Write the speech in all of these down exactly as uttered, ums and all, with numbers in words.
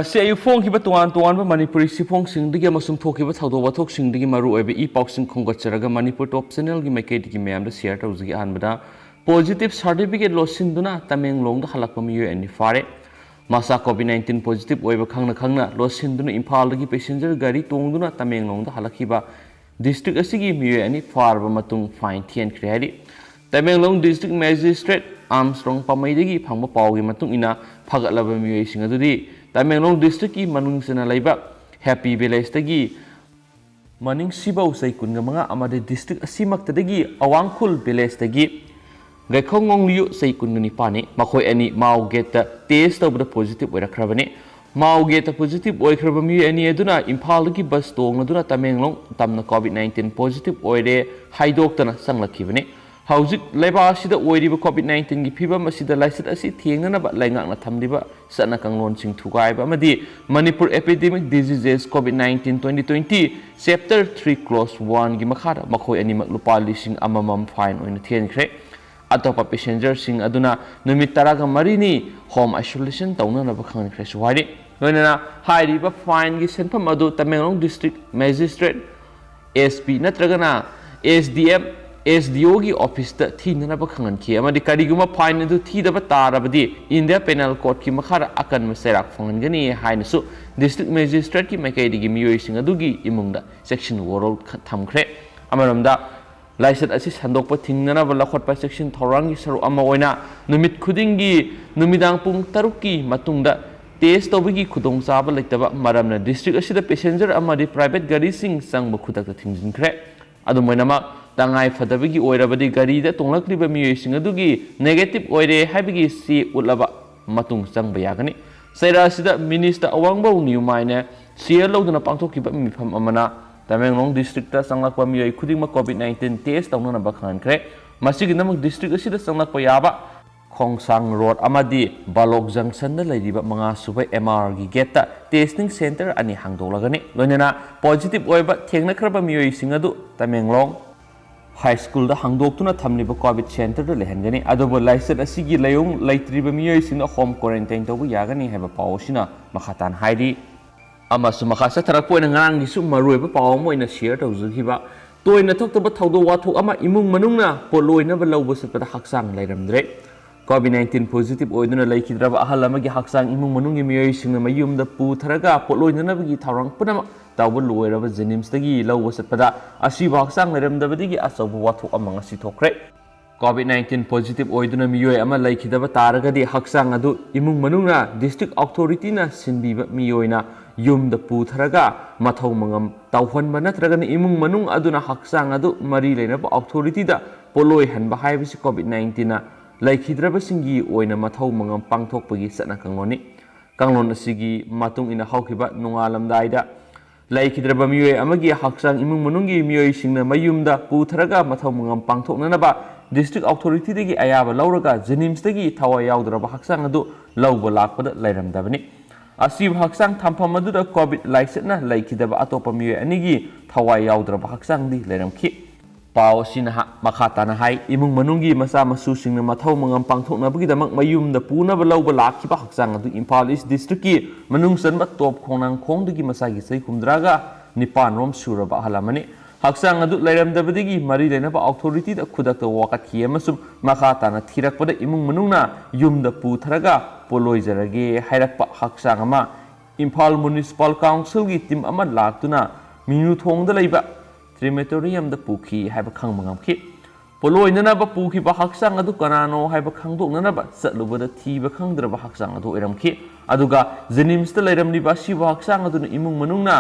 ꯉꯁꯤ ꯑꯌꯨꯛ ꯐꯣꯡꯈꯤꯕ ꯇꯣꯉꯥꯟ ꯇꯣꯉꯥꯟꯕ ꯃꯅꯤꯄꯨꯔꯤ ꯆꯦꯐꯣꯡꯁꯤꯡꯗꯒꯤ ꯑꯃꯁꯨꯡ ꯊꯣꯛꯈꯤꯕ ꯊꯧꯗꯣꯛ ꯋꯥꯊꯣꯛꯁꯤꯡꯗꯒꯤ ꯃꯔꯨ ꯑꯣꯏꯕ ꯏ ꯄꯥꯎꯁꯤꯡ ꯈꯣꯝꯒꯠꯆꯔꯒ ꯃꯅꯤꯄꯨꯔ ꯇꯣꯞ ꯆꯦꯅꯦꯜꯒꯤ ꯃꯥꯏꯀꯩꯗꯒꯤ ꯃꯌꯥꯝꯗ ꯁꯤꯌꯔ ꯇꯧꯖꯒꯦ꯫ ꯑꯍꯥꯟꯕꯗ ꯄꯣꯖꯤꯇꯤꯚ ꯁꯥꯔꯇꯤꯐꯤꯀꯦꯠ ꯂꯣꯠꯁꯤꯟꯗꯨꯅ ꯇꯃꯦꯡꯂꯣꯡꯗ ꯍꯜꯂꯛꯄ ꯃꯤꯑꯣꯏ ꯑꯅꯤ ꯐꯥꯔꯦ꯫ ꯃꯁꯥ ꯀꯣꯚꯤꯗ ꯅꯥꯏꯟꯇꯤꯟ ꯄꯣꯖꯤꯇꯤꯚ ꯑꯣꯏꯕ ꯈꯪꯅ ꯈꯪꯅ ꯂꯣꯠꯁꯤꯟꯗꯨꯅ ꯏꯝꯐꯥꯜꯗꯒꯤ ꯄꯦꯁꯦꯟꯖꯔ ꯒꯥꯔꯤ ꯇꯣꯡꯗꯨꯅ ꯇꯃꯦꯡꯂꯣꯡꯗ ꯍꯜꯂꯛꯈꯤꯕ ꯗꯤꯁꯇ꯭ꯔꯤꯛ ꯑꯁꯤꯒꯤ ꯃꯤꯑꯣꯏ ꯑꯅꯤ ꯐꯥꯔꯕ ꯃꯇꯨꯡ ꯐꯥꯏꯟ ꯊꯤꯍꯟꯈ꯭ꯔꯦ ꯍꯥꯏꯔꯤ꯫ ꯇꯃꯦꯡꯂꯣꯡ ꯗꯤꯁꯇ꯭ꯔꯤꯛ ꯃꯦꯖꯤꯁꯇ꯭ꯔꯦꯠ ꯑꯥꯔꯝꯁꯇ꯭ꯔꯣꯡ ꯄꯥꯃꯩꯗꯒꯤ ꯐꯪꯕ ꯄꯥꯎꯒꯤ ꯃꯇꯨꯡ ꯏꯟꯅ, ꯐꯥꯒꯠꯂꯕ ꯃꯤꯑꯣꯏꯁꯤꯡ ꯑꯗꯨꯗꯤ ꯇꯃꯦꯡꯂꯣꯡ ꯗꯤꯁꯇ꯭ꯔꯤꯛꯀꯤ ꯃꯅꯨꯡ ꯆꯟꯅ ꯂꯩꯕ ꯍꯦꯄꯤ ꯚꯤꯂꯦꯖꯇꯒꯤ ꯃꯅꯤꯡꯁꯤꯕꯧ ꯆꯍꯤ ꯀꯨꯟꯒ ꯃꯉꯥ ꯑꯃꯗꯤ ꯗꯤꯁꯇ꯭ꯔꯤꯛ ꯑꯁꯤꯃꯛꯇꯗꯒꯤ ꯑꯋꯥꯡꯈꯨꯜ ꯚꯤꯂꯦꯖꯇꯒꯤ ꯒꯩꯈꯣꯡ ꯉꯣꯡꯂꯤꯌꯨ ꯆꯍꯤ ꯀꯨꯟꯒ ꯅꯤꯄꯥꯟꯅꯤ꯫ ꯃꯈꯣꯏ ꯑꯅꯤ ꯃꯥꯎ ꯒꯦꯠꯇ ꯇꯦꯁ ꯇꯧꯕꯗ ꯄꯣꯖꯤꯇꯤꯚ ꯑꯣꯏꯔꯛꯈ꯭ꯔꯕꯅꯤ꯫ ꯃꯥꯎ ꯒꯦꯠꯇ ꯄꯣꯖꯤꯇꯤꯚ ꯑꯣꯏꯈ꯭ꯔꯕ ꯃꯤꯑꯣꯏ ꯑꯅꯤ ꯑꯗꯨꯅ ꯏꯝꯐꯥꯜꯗꯒꯤ ꯕꯁ ꯇꯣꯡꯂꯗꯨꯅ ꯇꯃꯦꯡꯂꯣꯡ ꯇꯝꯅ ꯀꯣꯚꯤꯗ ꯅꯥꯏꯟꯇꯤꯟ ꯄꯣꯖꯤꯇꯤꯚ ꯑꯣꯏꯔꯦ ꯍꯥꯏꯗꯣꯛꯇꯅ ꯆꯪꯂꯛꯈꯤꯕꯅꯤ꯫ ꯍꯧꯖꯤꯛ ꯂꯩꯕꯥꯛ ꯑꯁꯤꯗ ꯑꯣꯏꯔꯤꯕ ꯀꯣꯚꯤꯗ ꯅꯥꯏꯟꯇꯤꯟꯒꯤ ꯐꯤꯕꯝ ꯑꯁꯤꯗ ꯂꯥꯏꯆꯠ ꯑꯁꯤ ꯊꯦꯡꯅꯅꯕ ꯂꯩꯉꯥꯛꯅ ꯊꯝꯂꯤꯕ ꯆꯠꯅ ꯀꯥꯡꯂꯣꯟꯁꯤꯡ ꯊꯨꯒꯥꯏꯕ ꯑꯃꯗꯤ Manipur epidemic diseases COVID nineteen twenty twenty chapter three clause ꯋꯥꯟꯒꯤ ꯃꯈꯥꯗ ꯃꯈꯣꯏ ꯑꯅꯤꯃꯛ ꯂꯨꯄꯥ ꯂꯤꯁꯤꯡ ꯑꯃꯃꯝ ꯐꯥꯏꯟ ꯑꯣꯏꯅ ꯊꯤꯍꯟꯈ꯭ꯔꯦ꯫ ꯑꯇꯣꯞꯄ ꯄꯦꯁꯦꯟꯖꯔꯁꯤꯡ ꯑꯗꯨꯅ ꯅꯨꯃꯤꯠ ꯇꯔꯥꯒ ꯃꯔꯤꯅꯤ ꯍꯣꯝ ꯑꯥꯏꯁꯣꯂꯦꯁꯟ ꯇꯧꯅꯅꯕ ꯈꯪꯍꯟꯈ꯭ꯔꯦꯁꯨ ꯍꯥꯏꯔꯤ꯫ ꯂꯣꯏꯅꯅ ꯍꯥꯏꯔꯤꯕ ꯐꯥꯏꯟꯒꯤ ꯁꯦꯟꯐꯝ ꯑꯗꯨ Tamenglong district magistrate S P ꯅꯠꯇ꯭ꯔꯒꯅ S D M, S D ꯑꯣꯒꯤ ꯑꯣꯐꯤꯁꯇ ꯊꯤꯅꯅꯕ ꯈꯪꯍꯟꯈꯤ ꯑꯃꯗꯤ ꯀꯔꯤꯒꯨꯝꯕ ꯐꯥꯏꯟ ꯑꯗꯨ ꯊꯤꯗꯕ ꯇꯥꯔꯕꯗꯤ ꯏꯟꯗꯤꯌꯥ ꯄꯦꯅꯦꯜ ꯀꯣꯗꯀꯤ ꯃꯈꯥꯗ ꯑꯀꯟꯕ ꯆꯩꯔꯥꯛ ꯐꯪꯍꯟꯒꯅꯤ ꯍꯥꯏꯅꯁꯨ ꯗꯤꯁꯇ꯭ꯔꯤꯛ ꯃꯦꯖꯤꯁꯇ꯭ꯔꯦꯠꯀꯤ ꯃꯥꯏꯀꯩꯗꯒꯤ ꯃꯤꯑꯣꯏꯁꯤꯡ ꯑꯗꯨꯒꯤ ꯏꯃꯨꯡꯗ ꯆꯦꯛꯁꯤꯟ ꯋꯥꯔꯣꯜ ꯊꯝꯈ꯭ꯔꯦ꯫ ꯑꯃꯔꯣꯝꯗ, ꯂꯥꯏꯆꯠ ꯑꯁꯤ ꯁꯟꯗꯣꯛꯄ ꯊꯤꯡꯅꯅꯕ ꯂꯧꯈꯠꯄ ꯆꯦꯛꯁꯤꯟ ꯊꯧꯔꯥꯡꯒꯤ ꯁꯔꯨꯛ ꯑꯃ ꯑꯣꯏꯅ ꯅꯨꯃꯤꯠ ꯈꯨꯗꯤꯡꯒꯤ ꯅꯨꯃꯤꯗꯥꯡ ꯄꯨꯡ ꯇꯔꯨꯛꯀꯤ ꯃꯇꯨꯡꯗ ꯇꯦꯁ ꯇꯧꯕꯒꯤ ꯈꯨꯗꯣꯡꯆꯥꯕ ꯂꯩꯇꯕ ꯃꯔꯝꯅ ꯗꯤꯁꯇ꯭ꯔꯤꯛ ꯑꯁꯤꯗ ꯄꯦꯁꯦꯟꯖꯔ ꯑꯃꯗꯤ ꯄ꯭ꯔꯥꯏꯚꯦꯠ ꯒꯥꯔꯤꯁꯤꯡ ꯆꯪꯕ ꯈꯨꯗꯛꯇ ꯊꯤꯡꯖꯤꯟꯈ꯭ꯔꯦ꯫ ꯑꯗꯨꯝ ꯑꯣꯏꯅꯃꯛ, ꯇꯉꯥꯏ ꯐꯗꯕꯒꯤ ꯑꯣꯏꯔꯕꯗꯤ ꯒꯥꯔꯤꯗ ꯇꯣꯡꯂꯛꯂꯤꯕ ꯃꯤꯑꯣꯏꯁꯤꯡ ꯑꯗꯨꯒꯤ ꯅꯦꯒꯦꯇꯤꯚ ꯑꯣꯏꯔꯦ ꯍꯥꯏꯕꯒꯤ ꯆꯦ ꯎꯠꯂꯕ ꯃꯇꯨꯡ ꯆꯪꯕ ꯌꯥꯒꯅꯤ꯫ ꯆꯩꯔꯥ ꯑꯁꯤꯗ ꯃꯤꯅꯤꯁꯇꯔ ꯑꯋꯥꯡꯕꯧ ꯅꯤꯌꯨꯃꯥꯏꯅ ꯁꯤꯌꯔ ꯂꯧꯗꯨꯅ ꯄꯥꯡꯊꯣꯛꯈꯤꯕ ꯃꯤꯐꯝ ꯑꯃꯅ ꯇꯃꯦꯡꯂꯣꯡ ꯗꯤꯁꯇ꯭ꯔꯤꯛꯇ ꯆꯪꯂꯛꯄ ꯃꯤꯑꯣꯏ ꯈꯨꯗꯤꯡꯃꯛ ꯀꯣꯚꯤꯗ ꯅꯥꯏꯟꯇꯤꯟ ꯇꯦꯁ ꯇꯧꯅꯅꯕ ꯈꯪꯍꯟꯈ꯭ꯔꯦ꯫ ꯃꯁꯤꯒꯤꯗꯃꯛ ꯗꯤꯁꯇ꯭ꯔꯤꯛ ꯑꯁꯤꯗ ꯆꯪꯂꯛꯄ ꯌꯥꯕ ꯈꯣꯡꯁꯥꯡ ꯔꯣꯗ ꯑꯃꯗꯤ ꯕꯥꯂꯣꯛ ꯖꯪꯁꯟꯗ ꯂꯩꯔꯤꯕ ꯃꯉꯥ ꯁꯨꯕ ꯑꯦꯝ ꯑꯥꯔꯒꯤ ꯒꯦꯠꯇ ꯇꯦꯁꯇꯤꯡ ꯁꯦꯟꯇꯔ ꯑꯅꯤ ꯍꯥꯡꯗꯣꯛꯂꯒꯅꯤ꯫ ꯂꯣꯏꯅꯅ ꯄꯣꯖꯤꯇꯤꯚ ꯑꯣꯏꯕ ꯊꯦꯡꯅꯈ꯭ꯔꯕ ꯃꯤꯑꯣꯏꯁꯤꯡ ꯑꯗꯨ ꯇꯃꯦꯡꯂꯣꯡ ꯍꯥꯏ ꯁ꯭ꯀꯨꯜꯗ ꯍꯥꯡꯗꯣꯛꯇꯨꯅ ꯊꯝꯂꯤꯕ ꯀꯣꯚꯤꯗ ꯁꯦꯟꯇꯔꯗ ꯂꯩꯍꯟꯒꯅꯤ꯫ ꯑꯗꯨꯕꯨ ꯂꯥꯏꯆꯠ ꯑꯁꯤꯒꯤ ꯂꯥꯏꯑꯣꯡ ꯂꯩꯇ꯭ꯔꯤꯕ ꯃꯤꯑꯣꯏꯁꯤꯡꯗ ꯍꯣꯝ ꯀ꯭ꯋꯥꯔꯦꯟꯇꯥꯏꯟ ꯇꯧꯕ ꯌꯥꯒꯅꯤ ꯍꯥꯏꯕ ꯄꯥꯎ ꯑꯁꯤꯅ ꯃꯈꯥ ꯇꯥꯅ ꯍꯥꯏꯔꯤ꯫ ꯑꯃꯁꯨ ꯃꯈꯥ ꯆꯠꯊꯔꯛꯄ ꯑꯣꯏꯅ ꯉꯔꯥꯡꯒꯤꯁꯨ ꯃꯔꯨꯑꯣꯏꯕ ꯄꯥꯎ ꯑꯃ ꯑꯣꯏꯅ ꯁꯤꯌꯔ ꯇꯧꯖꯈꯤꯕ, ꯇꯣꯏꯅ ꯊꯣꯛꯇꯕ ꯊꯧꯗꯣꯛ ꯋꯥꯊꯣꯛ ꯑꯃ ꯏꯃꯨꯡ ꯃꯅꯨꯡꯅ ꯄꯣꯠꯂꯣꯏꯅꯕ ꯂꯧꯕ ꯆꯠꯄꯗ ꯍꯛꯆꯥꯡ ꯂꯩꯔꯝꯗ꯭ꯔꯦ꯫ ꯀꯣꯚꯤꯗ ꯅꯥꯏꯟꯇꯤꯟ ꯄꯣꯖꯤꯇꯤꯚ ꯑꯣꯏꯗꯨꯅ ꯂꯩꯈꯤꯗ꯭ꯔꯕ ꯑꯍꯜ ꯑꯃꯒꯤ ꯍꯛꯆꯥꯡ ꯏꯃꯨꯡ ꯃꯅꯨꯡꯒꯤ ꯃꯤꯑꯣꯏꯁꯤꯡꯅ ꯃꯌꯨꯝꯗ ꯄꯨꯊꯔꯒ ꯄꯣꯠꯂꯣꯏꯅꯅꯕꯒꯤ ꯊꯧꯔꯥꯡ ꯄꯨꯝꯅꯃꯛ ꯇꯧꯕ ꯂꯣꯏꯔꯕ ꯖꯦꯅꯤꯝꯁꯇꯒꯤ ꯂꯧꯕ ꯆꯠꯄꯗ ꯑꯁꯤꯕ ꯍꯛꯆꯥꯡ ꯂꯩꯔꯝꯗꯕꯗꯒꯤ ꯑꯆꯧꯕ ꯋꯥꯊꯣꯛ ꯑꯃ ꯉꯁꯤ ꯊꯣꯛꯈ꯭ꯔꯦ꯫ ꯀꯣꯚꯤꯗ ꯅꯥꯏꯟꯇꯤꯟ ꯄꯣꯖꯤꯇꯤꯚ ꯑꯣꯏꯗꯨꯅ ꯃꯤꯑꯣꯏ ꯑꯃ ꯂꯩꯈꯤꯗꯕ ꯇꯥꯔꯒꯗꯤ ꯍꯛꯆꯥꯡ ꯑꯗꯨ ꯏꯃꯨꯡ ꯃꯅꯨꯡꯅ ꯗꯤꯁꯇ꯭ꯔꯤꯛ ꯑꯣꯊꯣꯔꯤꯇꯤꯅ ꯁꯤꯟꯕꯤꯕ ꯃꯤꯑꯣꯏꯅ ꯌꯨꯝꯗ ꯄꯨꯊꯔꯒ ꯃꯊꯧ ꯃꯉꯝ ꯇꯧꯍꯟꯕ ꯅꯠꯇ꯭ꯔꯒꯅ ꯏꯃꯨꯡ ꯃꯅꯨꯡ ꯑꯗꯨꯅ ꯍꯛꯆꯥꯡ ꯑꯗꯨ ꯃꯔꯤ ꯂꯩꯅꯕ ꯑꯣꯊꯣꯔꯤꯇꯤꯗ ꯄꯣꯠꯂꯣꯏꯍꯟꯕ ꯍꯥꯏꯕꯁꯤ ꯀꯣꯚꯤꯗ ꯅꯥꯏꯟꯇꯤꯟꯅ ꯂꯩꯈꯤꯗ꯭ꯔꯕꯁꯤꯡꯒꯤ ꯑꯣꯏꯅ ꯃꯊꯧ ꯃꯉꯝ ꯄꯥꯡꯊꯣꯛꯄꯒꯤ ꯆꯠꯅ ꯀꯥꯡꯂꯣꯟꯅꯤ꯫ ꯀꯥꯡꯂꯣꯟ ꯑꯁꯤꯒꯤ ꯃꯇꯨꯡ ꯏꯟꯅ ꯍꯧꯈꯤꯕ ꯅꯣꯡꯉꯥꯜꯂꯝꯗꯥꯏꯗ ꯂꯩꯈꯤꯗ꯭ꯔꯕ ꯃꯤꯑꯣꯏ ꯑꯃꯒꯤ ꯍꯛꯆꯥꯡ ꯏꯃꯨꯡ ꯃꯅꯨꯡꯒꯤ ꯃꯤꯑꯣꯏꯁꯤꯡꯅ ꯃꯌꯨꯝꯗ ꯄꯨꯊꯔꯒ ꯃꯊꯧ ꯃꯉꯝ ꯄꯥꯡꯊꯣꯛꯅꯅꯕ ꯗꯤꯁꯇ꯭ꯔꯤꯛ ꯑꯣꯊꯣꯔꯤꯇꯤꯗꯒꯤ ꯑꯌꯥꯕ ꯂꯧꯔꯒ ꯖꯦꯅꯤꯝꯁꯇꯒꯤ ꯊꯋꯥꯏ ꯌꯥꯎꯗ꯭ꯔꯕ ꯍꯛꯆꯥꯡ ꯑꯗꯨ ꯂꯧꯕ ꯂꯥꯛꯄꯗ ꯂꯩꯔꯝꯗꯕꯅꯤ꯫ ꯑꯁꯤꯕ ꯍꯛꯆꯥꯡ ꯊꯝꯐꯝ ꯑꯗꯨꯗ ꯀꯣꯚꯤꯗ ꯂꯥꯏꯆꯠꯅ ꯂꯩꯈꯤꯗꯕ ꯑꯇꯣꯞꯄ ꯃꯤꯑꯣꯏ ꯑꯅꯤꯒꯤ ꯊꯋꯥꯏ ꯌꯥꯎꯗ꯭ꯔꯕ ꯍꯛꯆꯥꯡꯗꯤ ꯂꯩꯔꯝꯈꯤ꯫ ꯄꯥꯎ ꯑꯁꯤꯅ ꯍꯥ-, ꯃꯈꯥ ꯇꯥꯅ ꯍꯥꯏ, ꯏꯃꯨꯡ ꯃꯅꯨꯡꯒꯤ ꯃꯆꯥ ꯃꯁꯨꯁꯤꯡꯅ ꯃꯊꯧ ꯃꯉꯝ ꯄꯥꯡꯊꯣꯛꯅꯕꯒꯤꯗꯃꯛ ꯃꯌꯨꯝꯗ ꯄꯨꯅꯕ ꯂꯧꯕ ꯂꯥꯛꯈꯤꯕ ꯍꯛꯆꯥꯡ ꯑꯗꯨ ꯏꯝꯐꯥꯜ ꯏꯁ ꯗꯤꯁꯇ꯭ꯔꯤꯛꯀꯤ ꯃꯅꯨꯡ ꯆꯟꯕ ꯇꯣꯞ ꯈꯣꯡꯅꯥꯡꯈꯣꯡꯗꯒꯤ ꯃꯁꯥꯒꯤ ꯆꯍꯤ ꯍꯨꯝꯗ꯭ꯔꯥꯒ ꯅꯤꯄꯥꯟ ꯔꯣꯝ ꯁꯨꯔꯕ ꯑꯍꯜ ꯑꯃꯅꯤ꯫ ꯍꯛꯆꯥꯡ ꯑꯗꯨ ꯂꯩꯔꯝꯗꯕꯗꯒꯤ ꯃꯔꯤ ꯂꯩꯅꯕ ꯑꯣꯊꯣꯔꯤꯇꯤꯗ ꯈꯨꯗꯛꯇ ꯋꯥꯀꯠꯈꯤ ꯑꯃꯁꯨꯡ ꯃꯈꯥ ꯇꯥꯅ ꯊꯤꯔꯛꯄꯗ ꯏꯃꯨꯡ ꯃꯅꯨꯡꯅ ꯌꯨꯝꯗ ꯄꯨꯊꯔꯒ ꯄꯣꯠꯂꯣꯏꯖꯔꯒꯦ ꯍꯥꯏꯔꯛꯄ ꯍꯛꯆꯥꯡ ꯑꯃ ꯏꯝꯐꯥꯜ ꯃ꯭ꯌꯨꯅꯤꯁꯤꯄꯥꯜ ꯀꯥꯎꯟꯁꯤꯜꯒꯤ ꯇꯤꯝ ꯑꯃ ꯂꯥꯛꯇꯨꯅ ꯃꯤꯅꯨꯊꯣꯡꯗ ꯂꯩꯕ ꯀ꯭ꯔꯤꯃꯦꯇꯣꯔꯤꯌꯝꯗ ꯄꯨꯈꯤ ꯍꯥꯏꯕ ꯈꯪꯕ ꯉꯝꯈꯤ꯫ ꯄꯣꯠꯂꯣꯏꯅꯅꯕ ꯄꯨꯈꯤꯕ ꯍꯛꯆꯥꯡ ꯑꯗꯨ ꯀꯅꯥꯅꯣ ꯍꯥꯏꯕ ꯈꯪꯗꯣꯛꯅꯅꯕ ꯆꯠꯂꯨꯕꯗ ꯊꯤꯕ ꯈꯪꯗ꯭ꯔꯕ ꯍꯛꯆꯥꯡ ꯑꯗꯨ ꯑꯣꯏꯔꯝꯈꯤ꯫ ꯑꯗꯨꯒ ꯖꯦꯅꯤꯝꯁꯇ ꯂꯩꯔꯝꯂꯤꯕ ꯑꯁꯤꯕ ꯍꯛꯆꯥꯡ ꯑꯗꯨꯅ ꯏꯃꯨꯡ ꯃꯅꯨꯡꯅ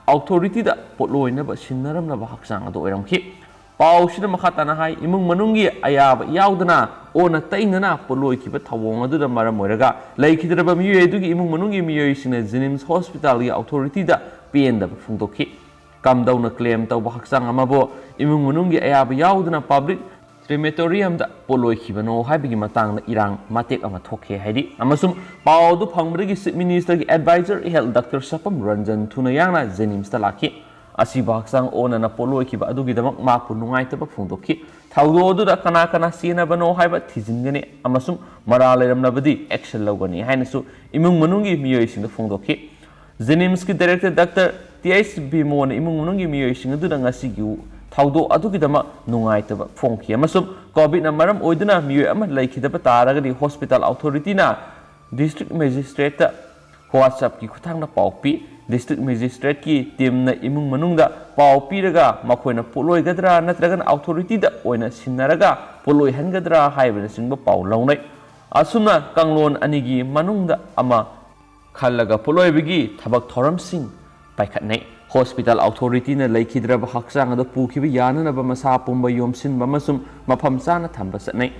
ꯑꯣꯊꯣꯔꯤꯇꯤꯗ ꯄꯣꯠꯂꯣꯏꯅꯕ ꯁꯤꯟꯅꯔꯝꯂꯕ ꯍꯛꯆꯥꯡ ꯑꯗꯨ ꯑꯣꯏꯔꯝꯈꯤ꯫ ꯄꯥꯎꯁꯤꯅ ꯃꯈꯥ ꯇꯥꯅ ꯍꯥꯏ, ꯏꯃꯨꯡ ꯃꯅꯨꯡꯒꯤ ꯑꯌꯥꯕ ꯌꯥꯎꯗꯅ ꯑꯣꯟꯅ ꯇꯩꯅꯅ ꯄꯣꯠꯂꯣꯏꯈꯤꯕ ꯊꯧꯑꯣꯡ ꯑꯗꯨꯗ ꯃꯔꯝ ꯑꯣꯏꯔꯒ ꯂꯩꯈꯤꯗ꯭ꯔꯕ ꯃꯤꯑꯣꯏ ꯑꯗꯨꯒꯤ ꯏꯃꯨꯡ ꯃꯅꯨꯡꯒꯤ ꯃꯤꯑꯣꯏꯁꯤꯡꯅ ꯖꯦꯅꯤꯝꯁ ꯍꯣꯁꯄꯤꯇꯥꯜꯒꯤ ꯑꯣꯊꯣꯔꯤꯇꯤꯗ ꯄꯦꯟꯗꯕ ꯐꯣꯡꯗꯣꯛꯈꯤ꯫ ꯀꯝꯗꯧꯅ ꯀ꯭ꯂꯦꯝ ꯇꯧꯕ ꯍꯛꯆꯥꯡ ꯑꯃꯕꯨ ꯏꯃꯨꯡ ꯃꯅꯨꯡꯒꯤ ꯑꯌꯥꯕ ꯌꯥꯎꯗꯅ ꯄꯕ꯭ꯂꯤꯛ ꯀ꯭ꯔꯤꯃꯦꯇꯣꯔꯤꯌꯝꯗ ꯄꯣꯠꯂꯣꯏꯈꯤꯕꯅꯣ ꯍꯥꯏꯕꯒꯤ ꯃꯇꯥꯡꯗ ꯏꯔꯥꯡ ꯃꯇꯦꯛ ꯑꯃ ꯊꯣꯛꯈꯤ ꯍꯥꯏꯔꯤ꯫ ꯑꯃꯁꯨꯡ ꯄꯥꯎ ꯑꯗꯨ ꯐꯪꯕꯗꯒꯤ ꯆꯤꯐ ꯃꯤꯅꯤꯁꯇꯔꯒꯤ ꯑꯦꯗꯚꯥꯏꯖꯔ ꯍꯦꯜꯊ ꯗꯥꯛꯇꯔ ꯁꯄꯝ ꯔꯟꯖꯟ ꯊꯨꯅ ꯌꯥꯡꯅ ꯖꯦꯅꯤꯝꯁꯇ ꯂꯥꯛꯈꯤ꯫ ꯑꯁꯤꯕ ꯍꯛꯆꯥꯡ ꯑꯣꯟꯅꯅ ꯄꯣꯠꯂꯣꯏꯈꯤꯕ ꯑꯗꯨꯒꯤꯗꯃꯛ ꯃꯍꯥꯛꯄꯨ ꯅꯨꯡꯉꯥꯏꯇꯕ ꯐꯣꯡꯗꯣꯛꯈꯤ꯫ ꯊꯧꯗꯣꯛ ꯑꯗꯨꯗ ꯀꯅꯥ ꯀꯅꯥ ꯆꯦꯟꯅꯕꯅꯣ ꯍꯥꯏꯕ ꯊꯤꯖꯤꯟꯒꯅꯤ ꯑꯃꯁꯨꯡ ꯃꯔꯥꯜ ꯂꯩꯔꯝꯂꯕꯗꯤ action ꯂꯧꯒꯅꯤ ꯍꯥꯏꯅꯁꯨ ꯏꯃꯨꯡ ꯃꯅꯨꯡꯒꯤ ꯃꯤꯑꯣꯏꯁꯤꯡꯗ ꯐꯣꯡꯗꯣꯛꯈꯤ꯫ JNIMSꯀꯤ director Doctor T H ꯕꯤꯃꯣꯅ ꯏꯃꯨꯡ ꯃꯅꯨꯡꯒꯤ ꯃꯤꯑꯣꯏꯁꯤꯡ ꯑꯗꯨꯗ ꯉꯁꯤꯒꯤ ꯊꯧꯗꯣꯛ ꯑꯗꯨꯒꯤꯗꯃꯛ ꯅꯨꯡꯉꯥꯏꯇꯕ ꯐꯣꯡꯈꯤ ꯑꯃꯁꯨꯡ COVIDꯅ ꯃꯔꯝ ꯑꯣꯏꯗꯨꯅ ꯃꯤꯑꯣꯏ ꯑꯃ ꯂꯩꯈꯤꯗꯕ ꯇꯥꯔꯒꯗꯤ hospital authorityꯅ district magistrateꯇ WhatsAppꯀꯤ ꯈꯨꯠꯊꯥꯡꯗ ꯄꯥꯎ ꯄꯤ꯫ District magistrateꯀꯤ teamꯅ ꯏꯃꯨꯡ ꯃꯅꯨꯡꯗ ꯄꯥꯎ ꯄꯤꯔꯒ ꯃꯈꯣꯏꯅ ꯄꯣꯠꯂꯣꯏꯒꯗ꯭ꯔꯥ ꯅꯠꯇ꯭ꯔꯒꯅ authorityꯗ ꯑꯣꯏꯅ ꯁꯤꯟꯅꯔꯒ ꯄꯣꯠꯂꯣꯏꯍꯟꯒꯗ꯭ꯔꯥ ꯍꯥꯏꯕꯅꯆꯤꯡꯕ ꯄꯥꯎ ꯂꯧꯅꯩ꯫ ꯑꯁꯨꯝꯅ ꯀꯥꯡꯂꯣꯟ ꯑꯅꯤꯒꯤ ꯃꯅꯨꯡꯗ ꯑꯃ ꯈꯜꯂꯒ ꯄꯣꯠꯂꯣꯏꯕꯒꯤ ꯊꯕꯛ ꯊꯧꯔꯝꯁꯤꯡ ꯄꯥꯏꯈꯠꯅꯩ꯫ Hospital authorityꯅ ꯂꯩꯈꯤꯗ꯭ꯔꯕ ꯍꯛꯆꯥꯡ ꯑꯗꯨ ꯄꯨꯈꯤꯕ ꯌꯥꯅꯅꯕ ꯃꯁꯥ ꯄꯨꯝꯕ ꯌꯣꯝꯁꯤꯟꯕ ꯑꯃꯁꯨꯡ ꯃꯐꯝ ꯆꯥꯅ ꯊꯝꯕ ꯆꯠꯅꯩ꯫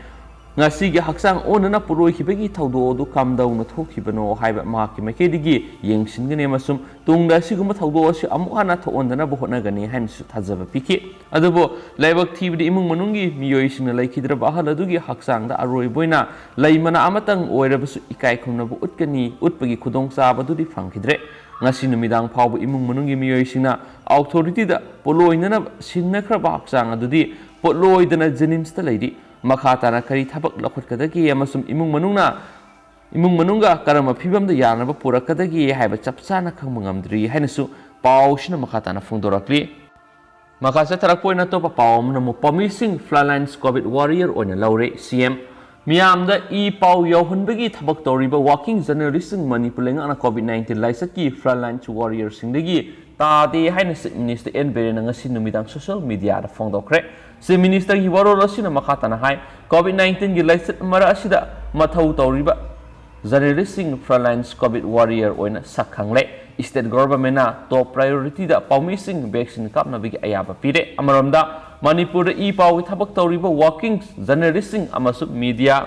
ꯉꯁꯤꯒꯤ ꯍꯛꯆꯥꯡ ꯑꯣꯟꯅꯅ ꯄꯣꯠꯂꯣꯏꯈꯤꯕꯒꯤ ꯊꯧꯗꯣꯛ ꯑꯗꯨ ꯀꯝꯗꯧꯅ ꯊꯣꯛꯈꯤꯕꯅꯣ ꯍꯥꯏꯕ ꯃꯍꯥꯛꯀꯤ ꯃꯥꯏꯀꯩꯗꯒꯤ ꯌꯦꯡꯁꯤꯟꯒꯅꯤ ꯑꯃꯁꯨꯡ ꯇꯨꯡꯗ ꯑꯁꯤꯒꯨꯝꯕ ꯊꯧꯗꯣꯛ ꯑꯁꯤ ꯑꯃꯨꯛ ꯍꯟꯅ ꯊꯣꯛꯍꯟꯗꯅꯕ ꯍꯣꯠꯅꯒꯅꯤ ꯍꯥꯏꯅꯁꯨ ꯊꯥꯖꯕ ꯄꯤꯈꯤ꯫ ꯑꯗꯨꯕꯨ ꯂꯥꯏꯕꯛ ꯊꯤꯕꯗꯤ ꯏꯃꯨꯡ ꯃꯅꯨꯡꯒꯤ ꯃꯤꯑꯣꯏꯁꯤꯡꯅ ꯂꯩꯈꯤꯗ꯭ꯔꯕ ꯑꯍꯜ ꯑꯗꯨꯒꯤ ꯍꯛꯆꯥꯡꯗ ꯑꯔꯣꯏꯕ ꯑꯣꯏꯅ ꯂꯩ ꯃꯅꯥ ꯑꯃꯇꯪ ꯑꯣꯏꯔꯕꯁꯨ ꯏꯀꯥꯏ ꯈꯨꯝꯅꯕ ꯎꯠꯀꯅꯤ, ꯎꯠꯄꯒꯤ ꯈꯨꯗꯣꯡꯆꯥꯕ ꯑꯗꯨꯗꯤ ꯐꯪꯈꯤꯗ꯭ꯔꯦ꯫ ꯉꯁꯤ ꯅꯨꯃꯤꯗꯥꯡ ꯐꯥꯎꯕ ꯏꯃꯨꯡ ꯃꯅꯨꯡꯒꯤ ꯃꯤꯑꯣꯏꯁꯤꯡꯅ authorityꯗ ꯄꯣꯠꯂꯣꯏꯅꯅꯕ ꯁꯤꯟꯅꯈ꯭ꯔꯕ ꯍꯛꯆꯥꯡ ꯑꯗꯨꯗꯤ ꯄꯣꯠꯂꯣꯏꯗꯅ JNIMSꯇ ꯂꯩꯔꯤ꯫ ꯃꯈꯥ ꯇꯥꯅ ꯀꯔꯤ ꯊꯕꯛ ꯂꯧꯈꯠꯀꯗꯒꯦ ꯑꯃꯁꯨꯡ ꯏꯃꯨꯡ ꯃꯅꯨꯡꯅ, ꯏꯃꯨꯡ ꯃꯅꯨꯡꯒ ꯀꯔꯝꯕ ꯐꯤꯕꯝꯗ ꯌꯥꯅꯕ ꯄꯨꯔꯛꯀꯗꯒꯦ ꯍꯥꯏꯕ ꯆꯞ ꯆꯥꯅ ꯈꯪꯕ ꯉꯝꯗ꯭ꯔꯤ ꯍꯥꯏꯅꯁꯨ ꯄꯥꯎꯁꯤꯅ ꯃꯈꯥ ꯇꯥꯅ ꯐꯣꯡꯗꯣꯔꯛꯂꯤ꯫ ꯃꯈꯥ ꯆꯠꯊꯔꯛꯄ ꯑꯣꯏꯅ ꯑꯇꯣꯞꯄ ꯄꯥꯎ ꯑꯃꯅ ꯑꯃꯨꯛ ꯄꯥꯎꯃꯤꯁꯤꯡ frontline COVID warrior ꯑꯣꯏꯅ ꯂꯧꯔꯦ꯫ CM ꯃꯤꯌꯥꯝꯗ ꯏ ꯄꯥꯎ ꯌꯧꯍꯟꯕꯒꯤ ꯊꯕꯛ ꯇꯧꯔꯤꯕ working journalistꯁꯤꯡ ꯃꯅꯤꯄꯨꯔ ꯂꯩꯉꯥꯛꯅ COVID nineteen ꯂꯥꯏꯆꯠꯀꯤ frontline warriorꯁꯤꯡꯗꯒꯤ ꯇꯥꯗꯦ ꯍꯥꯏꯅ Chief Minister N ꯕꯤꯔꯦꯟꯅ ꯉꯁꯤ ꯅꯨꯃꯤꯗꯥꯡ social mediaꯗ ꯐꯣꯡꯗꯣꯛꯈ꯭ꯔꯦ꯫ Chief Ministerꯒꯤ ꯋꯥꯔꯣꯜ ꯑꯁꯤꯅ ꯃꯈꯥ ꯇꯥꯅ ꯍꯥꯏ, COVID nineteenꯒꯤ ꯂꯥꯏꯆꯠ ꯃꯔꯛ ꯑꯁꯤꯗ ꯃꯊꯧ ꯇꯧꯔꯤꯕ journalistꯁꯤꯡ frontline COVID warrior ꯑꯣꯏꯅ ꯁꯛ ꯈꯪꯂꯦ꯫ State governmentꯅ top priorityꯗ ꯄꯥꯎꯃꯤꯁꯤꯡ vaccine ꯀꯥꯞꯅꯕꯒꯤ ꯑꯌꯥꯕ ꯄꯤꯔꯦ꯫ ꯑꯃꯔꯣꯝꯗ, ꯃꯅꯤꯄꯨꯔꯗ ꯏ ꯄꯥꯎꯒꯤ ꯊꯕꯛ ꯇꯧꯔꯤꯕ working journalistꯁꯤꯡ ꯑꯃꯁꯨꯡ media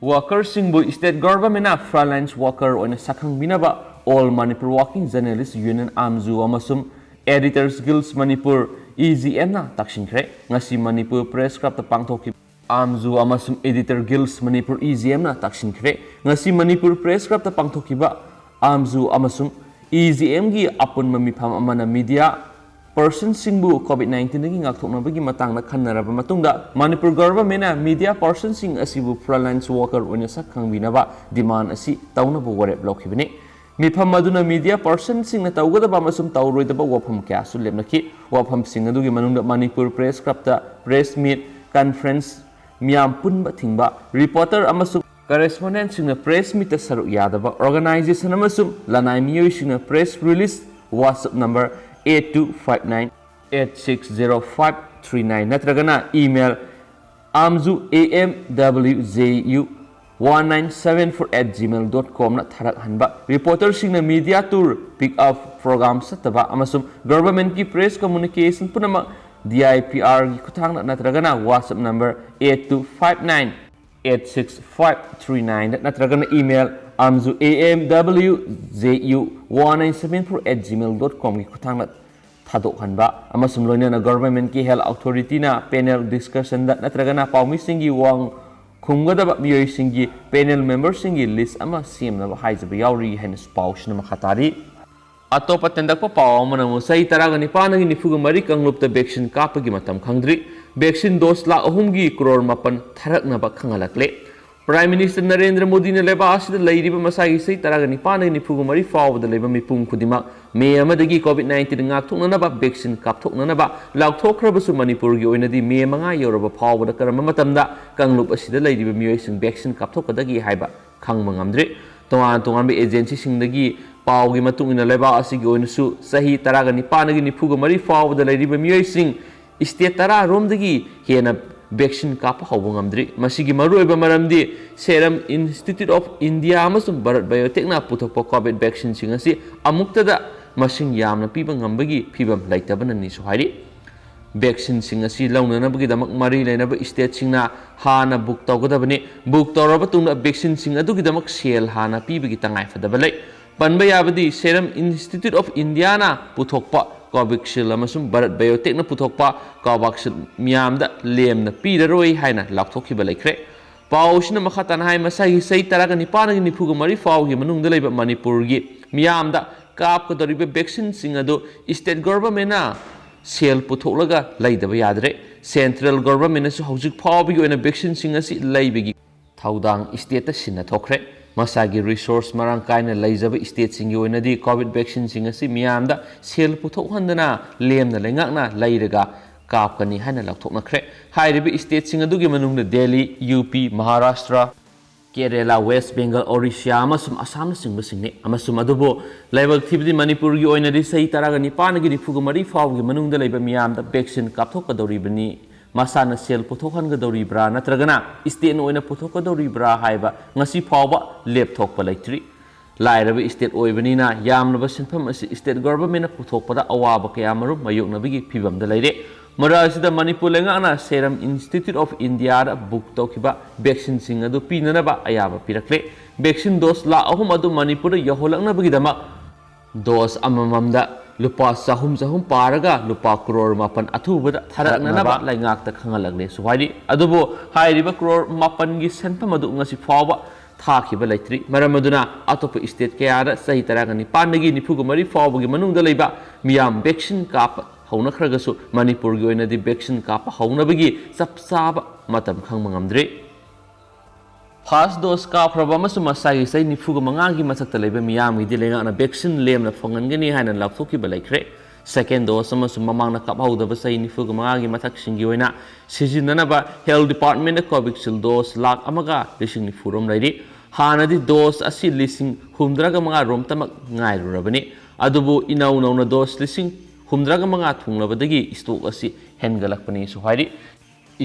workerꯁꯤꯡꯕꯨ state governmentꯅ frontline worker ꯑꯣꯏꯅ ꯁꯛꯈꯪꯕꯤꯅꯕ All Manipur Working Journalist Union, AMJU, ꯑꯃꯁꯨꯡ Editors Guild Manipur, EGMꯅ ꯇꯥꯛꯁꯤꯟꯈ꯭ꯔꯦ꯫ ꯉꯁꯤ ꯃꯅꯤꯄꯨꯔ Press Clubꯇ ꯄꯥꯡꯊꯣꯛꯈꯤꯕ AMJU ꯑꯃꯁꯨꯡ Editor Guild Manipur, EGMꯅ ꯇꯥꯛꯁꯤꯟꯈ꯭ꯔꯦ꯫ ꯉꯁꯤ ꯃꯅꯤꯄꯨꯔ Press Clubꯇ ꯄꯥꯡꯊꯣꯛꯈꯤꯕ AMJU ꯑꯃꯁꯨꯡ EGMꯒꯤ ꯑꯄꯨꯟꯕ ꯃꯤꯐꯝ ꯑꯃꯅ media ꯄꯔꯁꯟꯁꯤꯡꯕꯨ ꯀꯣꯚꯤꯗ ꯅꯥꯏꯟꯇꯤꯟꯗꯒꯤ ꯉꯥꯛꯊꯣꯛꯅꯕꯒꯤ ꯃꯇꯥꯡꯗ ꯈꯟꯅꯔꯕ ꯃꯇꯨꯡꯗ, ꯃꯅꯤꯄꯨꯔ ꯒꯚꯔꯟꯃꯦꯟꯅ ꯃꯤꯗꯤꯌꯥ ꯄꯔꯁꯟꯁꯤꯡ ꯑꯁꯤꯕꯨ ꯐ꯭ꯔꯟꯂꯥꯏꯟꯁ ꯋꯥꯀꯔ ꯑꯣꯏꯅ ꯁꯛ ꯈꯪꯕꯤꯅꯕ ꯗꯤꯃꯥꯟ ꯑꯁꯤ ꯇꯧꯅꯕ ꯋꯥꯔꯦꯞ ꯂꯧꯈꯤꯕꯅꯤ꯫ ꯃꯤꯐꯝ ꯑꯗꯨꯅ ꯃꯤꯗꯤꯌꯥ ꯄꯔꯁꯟꯁꯤꯡꯅ ꯇꯧꯒꯗꯕ ꯑꯃꯁꯨꯡ ꯇꯧꯔꯣꯏꯗꯕ ꯋꯥꯐꯝ ꯀꯌꯥꯁꯨ ꯂꯦꯞꯅꯈꯤ꯫ ꯋꯥꯐꯝꯁꯤꯡ ꯑꯗꯨꯒꯤ ꯃꯅꯨꯡꯗ ꯃꯅꯤꯄꯨꯔ ꯄ꯭ꯔꯦꯁ ꯀ꯭ꯂꯕꯇ ꯄ꯭ꯔꯦꯁ ꯃꯤꯠ, ꯀꯟꯐꯔꯦꯟꯁ, ꯃꯤꯌꯥꯝ ꯄꯨꯟꯕ ꯊꯤꯡꯕ, ꯔꯤꯄꯣꯔꯇꯔ ꯑꯃꯁꯨꯡ ꯀꯔꯦꯁꯄꯣꯟꯗꯦꯟꯠꯁꯤꯡꯅ ꯄ꯭ꯔꯦꯁ ꯃꯤꯠꯇ ꯁꯔꯨꯛ ꯌꯥꯗꯕ, ꯑꯣꯔꯒꯅꯥꯏꯖꯦꯁꯟ ꯑꯃꯁꯨꯡ ꯂꯅꯥꯏ ꯃꯤꯑꯣꯏꯁꯤꯡꯅ press release, WhatsApp number eight two five nine eight six zero five three nine ꯅꯠꯇ꯭ꯔꯒꯅ email amju amwju one nine seven four at gmail dot com ꯅ ꯊꯥꯔꯛꯍꯟꯕ, ꯔꯤꯄꯣꯔꯇꯔꯁꯤꯡꯅ media tour, pick up program ꯆꯠꯇꯕ ꯑꯃꯁꯨꯡ ꯒꯚꯔꯟꯃꯦꯟꯠꯀꯤ press communication ꯄꯨꯝꯅꯃꯛ D I P ꯑꯥꯔꯒꯤ ꯈꯨꯠꯊꯥꯡꯗ ꯅꯠꯇ꯭ꯔꯒꯅ WhatsApp number eight two five nine eight six five three ꯅꯥꯏꯟꯗ ꯅꯠꯇ꯭ꯔꯒꯅ email amju amwju one nine seven four at gmail dot com ꯒꯤ ꯈꯨꯠꯊꯥꯡꯗ ꯊꯥꯗꯣꯛꯍꯟꯕ ꯑꯃꯁꯨꯡ ꯂꯣꯏꯅꯅ ꯒꯚꯔꯟꯃꯦꯟꯠꯀꯤ ꯍꯦꯜꯊ ꯑꯣꯊꯣꯔꯤꯇꯤꯅ ꯄꯦꯅꯦꯜ ꯗꯤꯁꯀꯁꯟꯗ ꯅꯠꯇ꯭ꯔꯒꯅ ꯄꯥꯎꯃꯤꯁꯤꯡꯒꯤ ꯋꯥꯍꯪ ꯈꯨꯝꯒꯗꯕ ꯃꯤꯑꯣꯏꯁꯤꯡꯒꯤ ꯄꯦꯅꯦꯜ ꯃꯦꯝꯕꯔꯁꯤꯡꯒꯤ ꯂꯤꯁ ꯑꯃ ꯁꯦꯝꯅꯕ ꯍꯥꯏꯖꯕ ꯌꯥꯎꯔꯤ ꯍꯥꯏꯅꯁꯨ ꯄꯥꯎꯁꯤꯅ ꯃꯈꯥ ꯇꯥꯔꯤ꯫ ꯑꯇꯣꯞꯄ ꯇꯦꯟꯗꯛꯄ ꯄꯥꯎ ꯑꯃꯅ ꯑꯃꯨꯛ ꯆꯍꯤ ꯇꯔꯥꯒ ꯅꯤꯄꯥꯟꯗꯒꯤ ꯅꯤꯐꯨꯒ ꯃꯔꯤ ꯀꯥꯡꯂꯨꯞꯇ ꯚꯦꯛꯁꯤꯟ ꯀꯥꯞꯄꯒꯤ ꯃꯇꯝ ꯈꯪꯗ꯭ꯔꯤ꯫ ꯚꯦꯛꯁꯤꯟ ꯗꯣꯁ ꯂꯥꯈ ꯑꯍꯨꯝꯒꯤ ꯀ꯭ꯔꯣꯔ ꯃꯥꯄꯟ ꯊꯥꯔꯛꯅꯕ ꯈꯪꯍꯜꯂꯛꯂꯦ꯫ ꯄ꯭ꯔꯥꯏꯝ ꯃꯤꯅꯤꯁꯇꯔ ꯅꯔꯦꯟꯗ꯭ꯔ ꯃꯣꯗꯤꯅ ꯂꯩꯕꯥꯛ ꯑꯁꯤꯗ ꯂꯩꯔꯤꯕ ꯃꯁꯥꯒꯤ ꯆꯍꯤ ꯇꯔꯥꯒ ꯅꯤꯄꯥꯟꯗꯒꯤ ꯅꯤꯐꯨꯒ ꯃꯔꯤ ꯐꯥꯎꯕꯗ ꯂꯩꯕ ꯃꯤꯄꯨꯝ ꯈꯨꯗꯤꯡꯃꯛ ꯃꯦ ꯑꯃꯗꯒꯤ ꯀꯣꯚꯤꯗ ꯅꯥꯏꯟꯇꯤꯟ ꯉꯥꯛꯊꯣꯛꯅꯅꯕ ꯚꯦꯛꯁꯤꯟ ꯀꯥꯞꯊꯣꯛꯅꯅꯕ ꯂꯥꯎꯊꯣꯛꯈ꯭ꯔꯕꯁꯨ, ꯃꯅꯤꯄꯨꯔꯒꯤ ꯑꯣꯏꯅꯗꯤ ꯃꯦ ꯃꯉꯥ ꯌꯧꯔꯕ ꯐꯥꯎꯕꯗ ꯀꯔꯝꯕ ꯃꯇꯝꯗ ꯀꯥꯡꯂꯨꯞ ꯑꯁꯤꯗ ꯂꯩꯔꯤꯕ ꯃꯤꯑꯣꯏꯁꯤꯡ ꯚꯦꯛꯁꯤꯟ ꯀꯥꯞꯊꯣꯛꯀꯗꯒꯦ ꯍꯥꯏꯕ ꯈꯪꯕ ꯉꯝꯗ꯭ꯔꯤ꯫ ꯇꯣꯉꯥꯟ ꯇꯣꯉꯥꯟꯕ ꯑꯦꯖꯦꯟꯁꯤꯁꯤꯡꯗꯒꯤ ꯄꯥꯎꯒꯤ ꯃꯇꯨꯡ ꯏꯟꯅ, ꯂꯩꯕꯥꯛ ꯑꯁꯤꯒꯤ ꯑꯣꯏꯅꯁꯨ ꯆꯍꯤ ꯇꯔꯥꯒ ꯅꯤꯄꯥꯟꯗꯒꯤ ꯅꯤꯐꯨꯒ ꯃꯔꯤ ꯐꯥꯎꯕꯗ ꯂꯩꯔꯤꯕ ꯃꯤꯑꯣꯏꯁꯤꯡ ꯁ꯭ꯇꯦꯠ ꯇꯔꯥ ꯔꯣꯝꯗꯒꯤ ꯍꯦꯟꯅ ꯚꯦꯛꯁꯤꯟ ꯀꯥꯞꯄ ꯍꯧꯕ ꯉꯝꯗ꯭ꯔꯤ꯫ ꯃꯁꯤꯒꯤ ꯃꯔꯨꯑꯣꯏꯕ ꯃꯔꯝꯗꯤ Serum Institute of India ꯑꯃꯁꯨꯡ ꯚꯥꯔꯠ ꯕꯥꯏꯑꯣꯇꯦꯛꯅ ꯄꯨꯊꯣꯛꯄ ꯀꯣꯚꯤꯗ ꯚꯦꯛꯁꯤꯟꯁꯤꯡ ꯑꯁꯤ ꯑꯃꯨꯛꯇꯗ ꯃꯁꯤꯡ ꯌꯥꯝꯅ ꯄꯤꯕ ꯉꯝꯕꯒꯤ ꯐꯤꯚꯝ ꯂꯩꯇꯕꯅꯅꯤꯁꯨ ꯍꯥꯏꯔꯤ꯫ ꯚꯦꯛꯁꯤꯟꯁꯤꯡ ꯑꯁꯤ ꯂꯧꯅꯅꯕꯒꯤꯗꯃꯛ ꯃꯔꯤ ꯂꯩꯅꯕ ꯁ꯭ꯇꯦꯠꯁꯤꯡꯅ ꯍꯥꯟꯅ ꯕꯨꯛ ꯇꯧꯒꯗꯕꯅꯤ꯫ ꯕꯨꯛ ꯇꯧꯔꯕ ꯇꯨꯡꯗ ꯚꯦꯛꯁꯤꯟꯁꯤꯡ ꯑꯗꯨꯒꯤꯗꯃꯛ ꯁꯦꯜ ꯍꯥꯟꯅ ꯄꯤꯕꯒꯤ ꯇꯉꯥꯏꯐꯗꯕ ꯂꯩ꯫ ꯄꯟꯕ ꯌꯥꯕꯗꯤ, Serum Institute of Indiaꯅ ꯄꯨꯊꯣꯛꯄ ꯀꯣꯚꯤꯁꯤꯜꯗ ꯑꯃꯁꯨꯡ ꯚꯥꯔꯠ ꯕꯥꯏꯑꯣꯇꯦꯛꯅ ꯄꯨꯊꯣꯛꯄ ꯀꯣꯚꯥꯛꯁꯤꯟ ꯃꯤꯌꯥꯝꯗ ꯂꯦꯝꯅ ꯄꯤꯔꯔꯣꯏ ꯍꯥꯏꯅ ꯂꯥꯎꯊꯣꯛꯈꯤꯕ ꯂꯩꯈ꯭ꯔꯦ꯫ ꯄꯥꯎ ꯑꯁꯤꯅ ꯃꯈꯥ ꯇꯥꯅ ꯍꯥꯏ, ꯃꯁꯥꯒꯤ ꯆꯍꯤ ꯇꯔꯥꯒ ꯅꯤꯄꯥꯟꯗꯒꯤ ꯅꯤꯐꯨꯒ ꯃꯔꯤ ꯐꯥꯎꯒꯤ ꯃꯅꯨꯡꯗ ꯂꯩꯕ ꯃꯅꯤꯄꯨꯔꯒꯤ ꯃꯤꯌꯥꯝꯗ ꯀꯥꯞꯀꯗꯧꯔꯤꯕ vaccine ꯁꯤꯡ ꯑꯗꯨ state government ꯅ ꯁꯦꯜ ꯄꯨꯊꯣꯛꯂꯒ ꯂꯩꯗꯕ ꯌꯥꯗ꯭ꯔꯦ꯫ Central government ꯅꯁꯨ ꯍꯧꯖꯤꯛ ꯐꯥꯎꯕꯒꯤ ꯑꯣꯏꯅ vaccine ꯁꯤꯡ ꯑꯁꯤ ꯂꯩꯕꯒꯤ ꯊꯧꯗꯥꯡ state ꯇ ꯁꯤꯟꯅ ꯊꯣꯛꯈ꯭ꯔꯦ꯫ ꯃꯁꯥꯒꯤ resource ꯃꯔꯥꯡ ꯀꯥꯏꯅ ꯂꯩꯖꯕ state ꯁꯤꯡꯒꯤ ꯑꯣꯏꯅꯗꯤ COVID vaccine ꯁꯤꯡ ꯑꯁꯤ ꯃꯤꯌꯥꯝꯗ ꯁꯦꯜ ꯄꯨꯊꯣꯛꯍꯟꯗꯅ ꯂꯦꯝꯅ ꯂꯩꯉꯥꯛꯅ ꯂꯩꯔꯒ ꯀꯥꯞꯀꯅꯤ ꯍꯥꯏꯅ ꯂꯥꯎꯊꯣꯛꯅꯈ꯭ꯔꯦ꯫ ꯍꯥꯏꯔꯤꯕ state ꯁꯤꯡ ꯑꯗꯨꯒꯤ ꯃꯅꯨꯡꯗ ꯗꯦꯜꯂꯤ, ꯌꯨ ꯄꯤ, ꯃꯍꯥꯔꯥꯁꯇ꯭ꯔ, ꯀꯦꯔꯦꯂꯥ, ꯋꯦꯁ ꯕꯦꯡꯒꯜ, ꯑꯣꯔꯤꯁꯥ ꯑꯃꯁꯨꯡ ꯑꯁꯥꯝꯅꯆꯤꯡꯕꯁꯤꯡꯅꯤ꯫ ꯑꯃꯁꯨꯡ ꯑꯗꯨꯕꯨ ꯂꯥꯏꯕꯛ ꯊꯤꯕꯗꯤ ꯃꯅꯤꯄꯨꯔꯒꯤ ꯑꯣꯏꯅꯗꯤ ꯆꯍꯤ ꯇꯔꯥꯒ ꯅꯤꯄꯥꯟꯗꯒꯤ ꯅꯤꯐꯨꯒ ꯃꯔꯤ ꯐꯥꯎꯕꯒꯤ ꯃꯅꯨꯡꯗ ꯂꯩꯕ ꯃꯤꯌꯥꯝꯗ vaccine ꯀꯥꯞꯊꯣꯛꯀꯗꯧꯔꯤꯕꯅꯤ꯫ ꯃꯁꯥꯅ ꯁꯦꯜ ꯄꯨꯊꯣꯛꯍꯟꯒꯗꯧꯔꯤꯕ꯭ꯔꯥ ꯅꯠꯇ꯭ꯔꯒꯅ state ꯅ ꯑꯣꯏꯅ ꯄꯨꯊꯣꯛꯀꯗꯧꯔꯤꯕ꯭ꯔꯥ ꯍꯥꯏꯕ ꯉꯁꯤ ꯐꯥꯎꯕ ꯂꯦꯞꯊꯣꯛꯄ ꯂꯩꯇ꯭ꯔꯤ꯫ ꯂꯥꯏꯔꯕ state ꯑꯣꯏꯕꯅꯤꯅ ꯌꯥꯝꯂꯕ ꯁꯦꯟꯐꯝ ꯑꯁꯤ state government ꯅ ꯄꯨꯊꯣꯛꯄꯗ ꯑꯋꯥꯕ ꯀꯌꯥ ꯃꯔꯨꯝ ꯃꯥꯌꯣꯛꯅꯕꯒꯤ ꯐꯤꯚꯝꯗ ꯂꯩꯔꯦ꯫ ꯃꯔꯛ ꯑꯁꯤꯗ ꯃꯅꯤꯄꯨꯔ ꯂꯩꯉꯥꯛꯅ Serum Institute of India the book ꯇꯧꯈꯤꯕ vaccine ꯁꯤꯡ ꯑꯗꯨ ꯄꯤꯅꯅꯕ ꯑꯌꯥꯕ ꯄꯤꯔꯛꯂꯦ꯫ Vaccine dose ꯂꯥꯈ ꯑꯍꯨꯝ ꯑꯗꯨ ꯃꯅꯤꯄꯨꯔꯗ ꯌꯧꯍꯜꯂꯛꯅꯕꯒꯤꯗꯃꯛ dose ꯑꯃꯃꯝꯗ ꯂꯨꯄꯥ ꯆꯍꯨꯝ ꯆꯍꯨꯝ ꯄꯥꯔꯒ ꯂꯨꯄꯥ ꯀ꯭ꯔꯣꯔ ꯃꯥꯄꯟ ꯑꯊꯨꯕꯗ ꯊꯥꯔꯛꯅꯅꯕ ꯂꯩꯉꯥꯛꯇ ꯈꯪꯍꯜꯂꯛꯂꯦꯁꯨ ꯍꯥꯏꯔꯤ꯫ ꯑꯗꯨꯕꯨ ꯍꯥꯏꯔꯤꯕ ꯀ꯭ꯔꯣꯔ ꯃꯥꯄꯟꯒꯤ ꯁꯦꯟꯐꯝ ꯑꯗꯨ ꯉꯁꯤ ꯐꯥꯎꯕ ꯊꯥꯈꯤꯕ ꯂꯩꯇ꯭ꯔꯤ꯫ ꯃꯔꯝ ꯑꯗꯨꯅ ꯑꯇꯣꯞꯄ state ꯀꯌꯥꯗ ꯆꯍꯤ ꯇꯔꯥꯒ ꯅꯤꯄꯥꯟꯗꯒꯤ ꯅꯤꯐꯨꯒ ꯃꯔꯤ ꯐꯥꯎꯕꯒꯤ ꯃꯅꯨꯡꯗ ꯂꯩꯕ ꯃꯤꯌꯥꯝ vaccine ꯀꯥꯞꯄ ꯍꯧꯅꯈ꯭ꯔꯒꯁꯨ ꯃꯅꯤꯄꯨꯔꯒꯤ ꯑꯣꯏꯅꯗꯤ vaccine ꯀꯥꯞꯄ ꯍꯧꯅꯕꯒꯤ ꯆꯞ ꯆꯥꯕ ꯃꯇꯝ ꯈꯪꯕ ꯉꯝꯗ꯭ꯔꯤ꯫ First dose ꯀꯥꯞꯈ꯭ꯔꯕ ꯑꯃꯁꯨꯡ ꯃꯁꯥꯒꯤ ꯆꯍꯤ ꯅꯤꯐꯨꯒ ꯃꯉꯥꯒꯤ ꯃꯊꯛꯇ ꯂꯩꯕ ꯃꯤꯌꯥꯝꯒꯤꯗꯤ ꯂꯩꯉꯥꯛꯅ vaccine ꯂꯦꯝꯅ ꯐꯪꯍꯟꯒꯅꯤ ꯍꯥꯏꯅ ꯂꯥꯎꯊꯣꯛꯈꯤꯕ ꯂꯩꯈ꯭ꯔꯦ꯫ Second dose ꯑꯃꯁꯨꯡ ꯃꯃꯥꯡꯗ ꯀꯥꯞꯍꯧꯗꯕ ꯆꯍꯤ ꯅꯤꯐꯨꯒ ꯃꯉꯥꯒꯤ ꯃꯊꯛꯁꯤꯡꯒꯤ ꯑꯣꯏꯅ ꯁꯤꯖꯤꯟꯅꯅꯕ Health Department ꯅ Covishield dose ꯂꯥꯈ ꯑꯃꯒ ꯂꯤꯁꯤꯡ ꯅꯤꯐꯨ ꯔꯣꯝ ꯂꯩꯔꯤ꯫ ꯍꯥꯟꯅꯗꯤ dose ꯑꯁꯤ ꯂꯤꯁꯤꯡ ꯍꯨꯝꯗ꯭ꯔꯥꯒ ꯃꯉꯥ ꯔꯣꯝꯇꯃꯛ ꯉꯥꯏꯔꯨꯔꯕꯅꯤ꯫ ꯑꯗꯨꯕꯨ ꯏꯅꯧ ꯅꯧꯅ dose ꯂꯤꯁꯤꯡ ꯍꯨꯝꯗ꯭ꯔꯥꯒ ꯃꯉꯥ ꯊꯨꯡꯂꯕꯗꯒꯤ stock ꯑꯁꯤ ꯍꯦꯟꯒꯠꯂꯛꯄꯅꯤꯁꯨ ꯍꯥꯏꯔꯤ꯫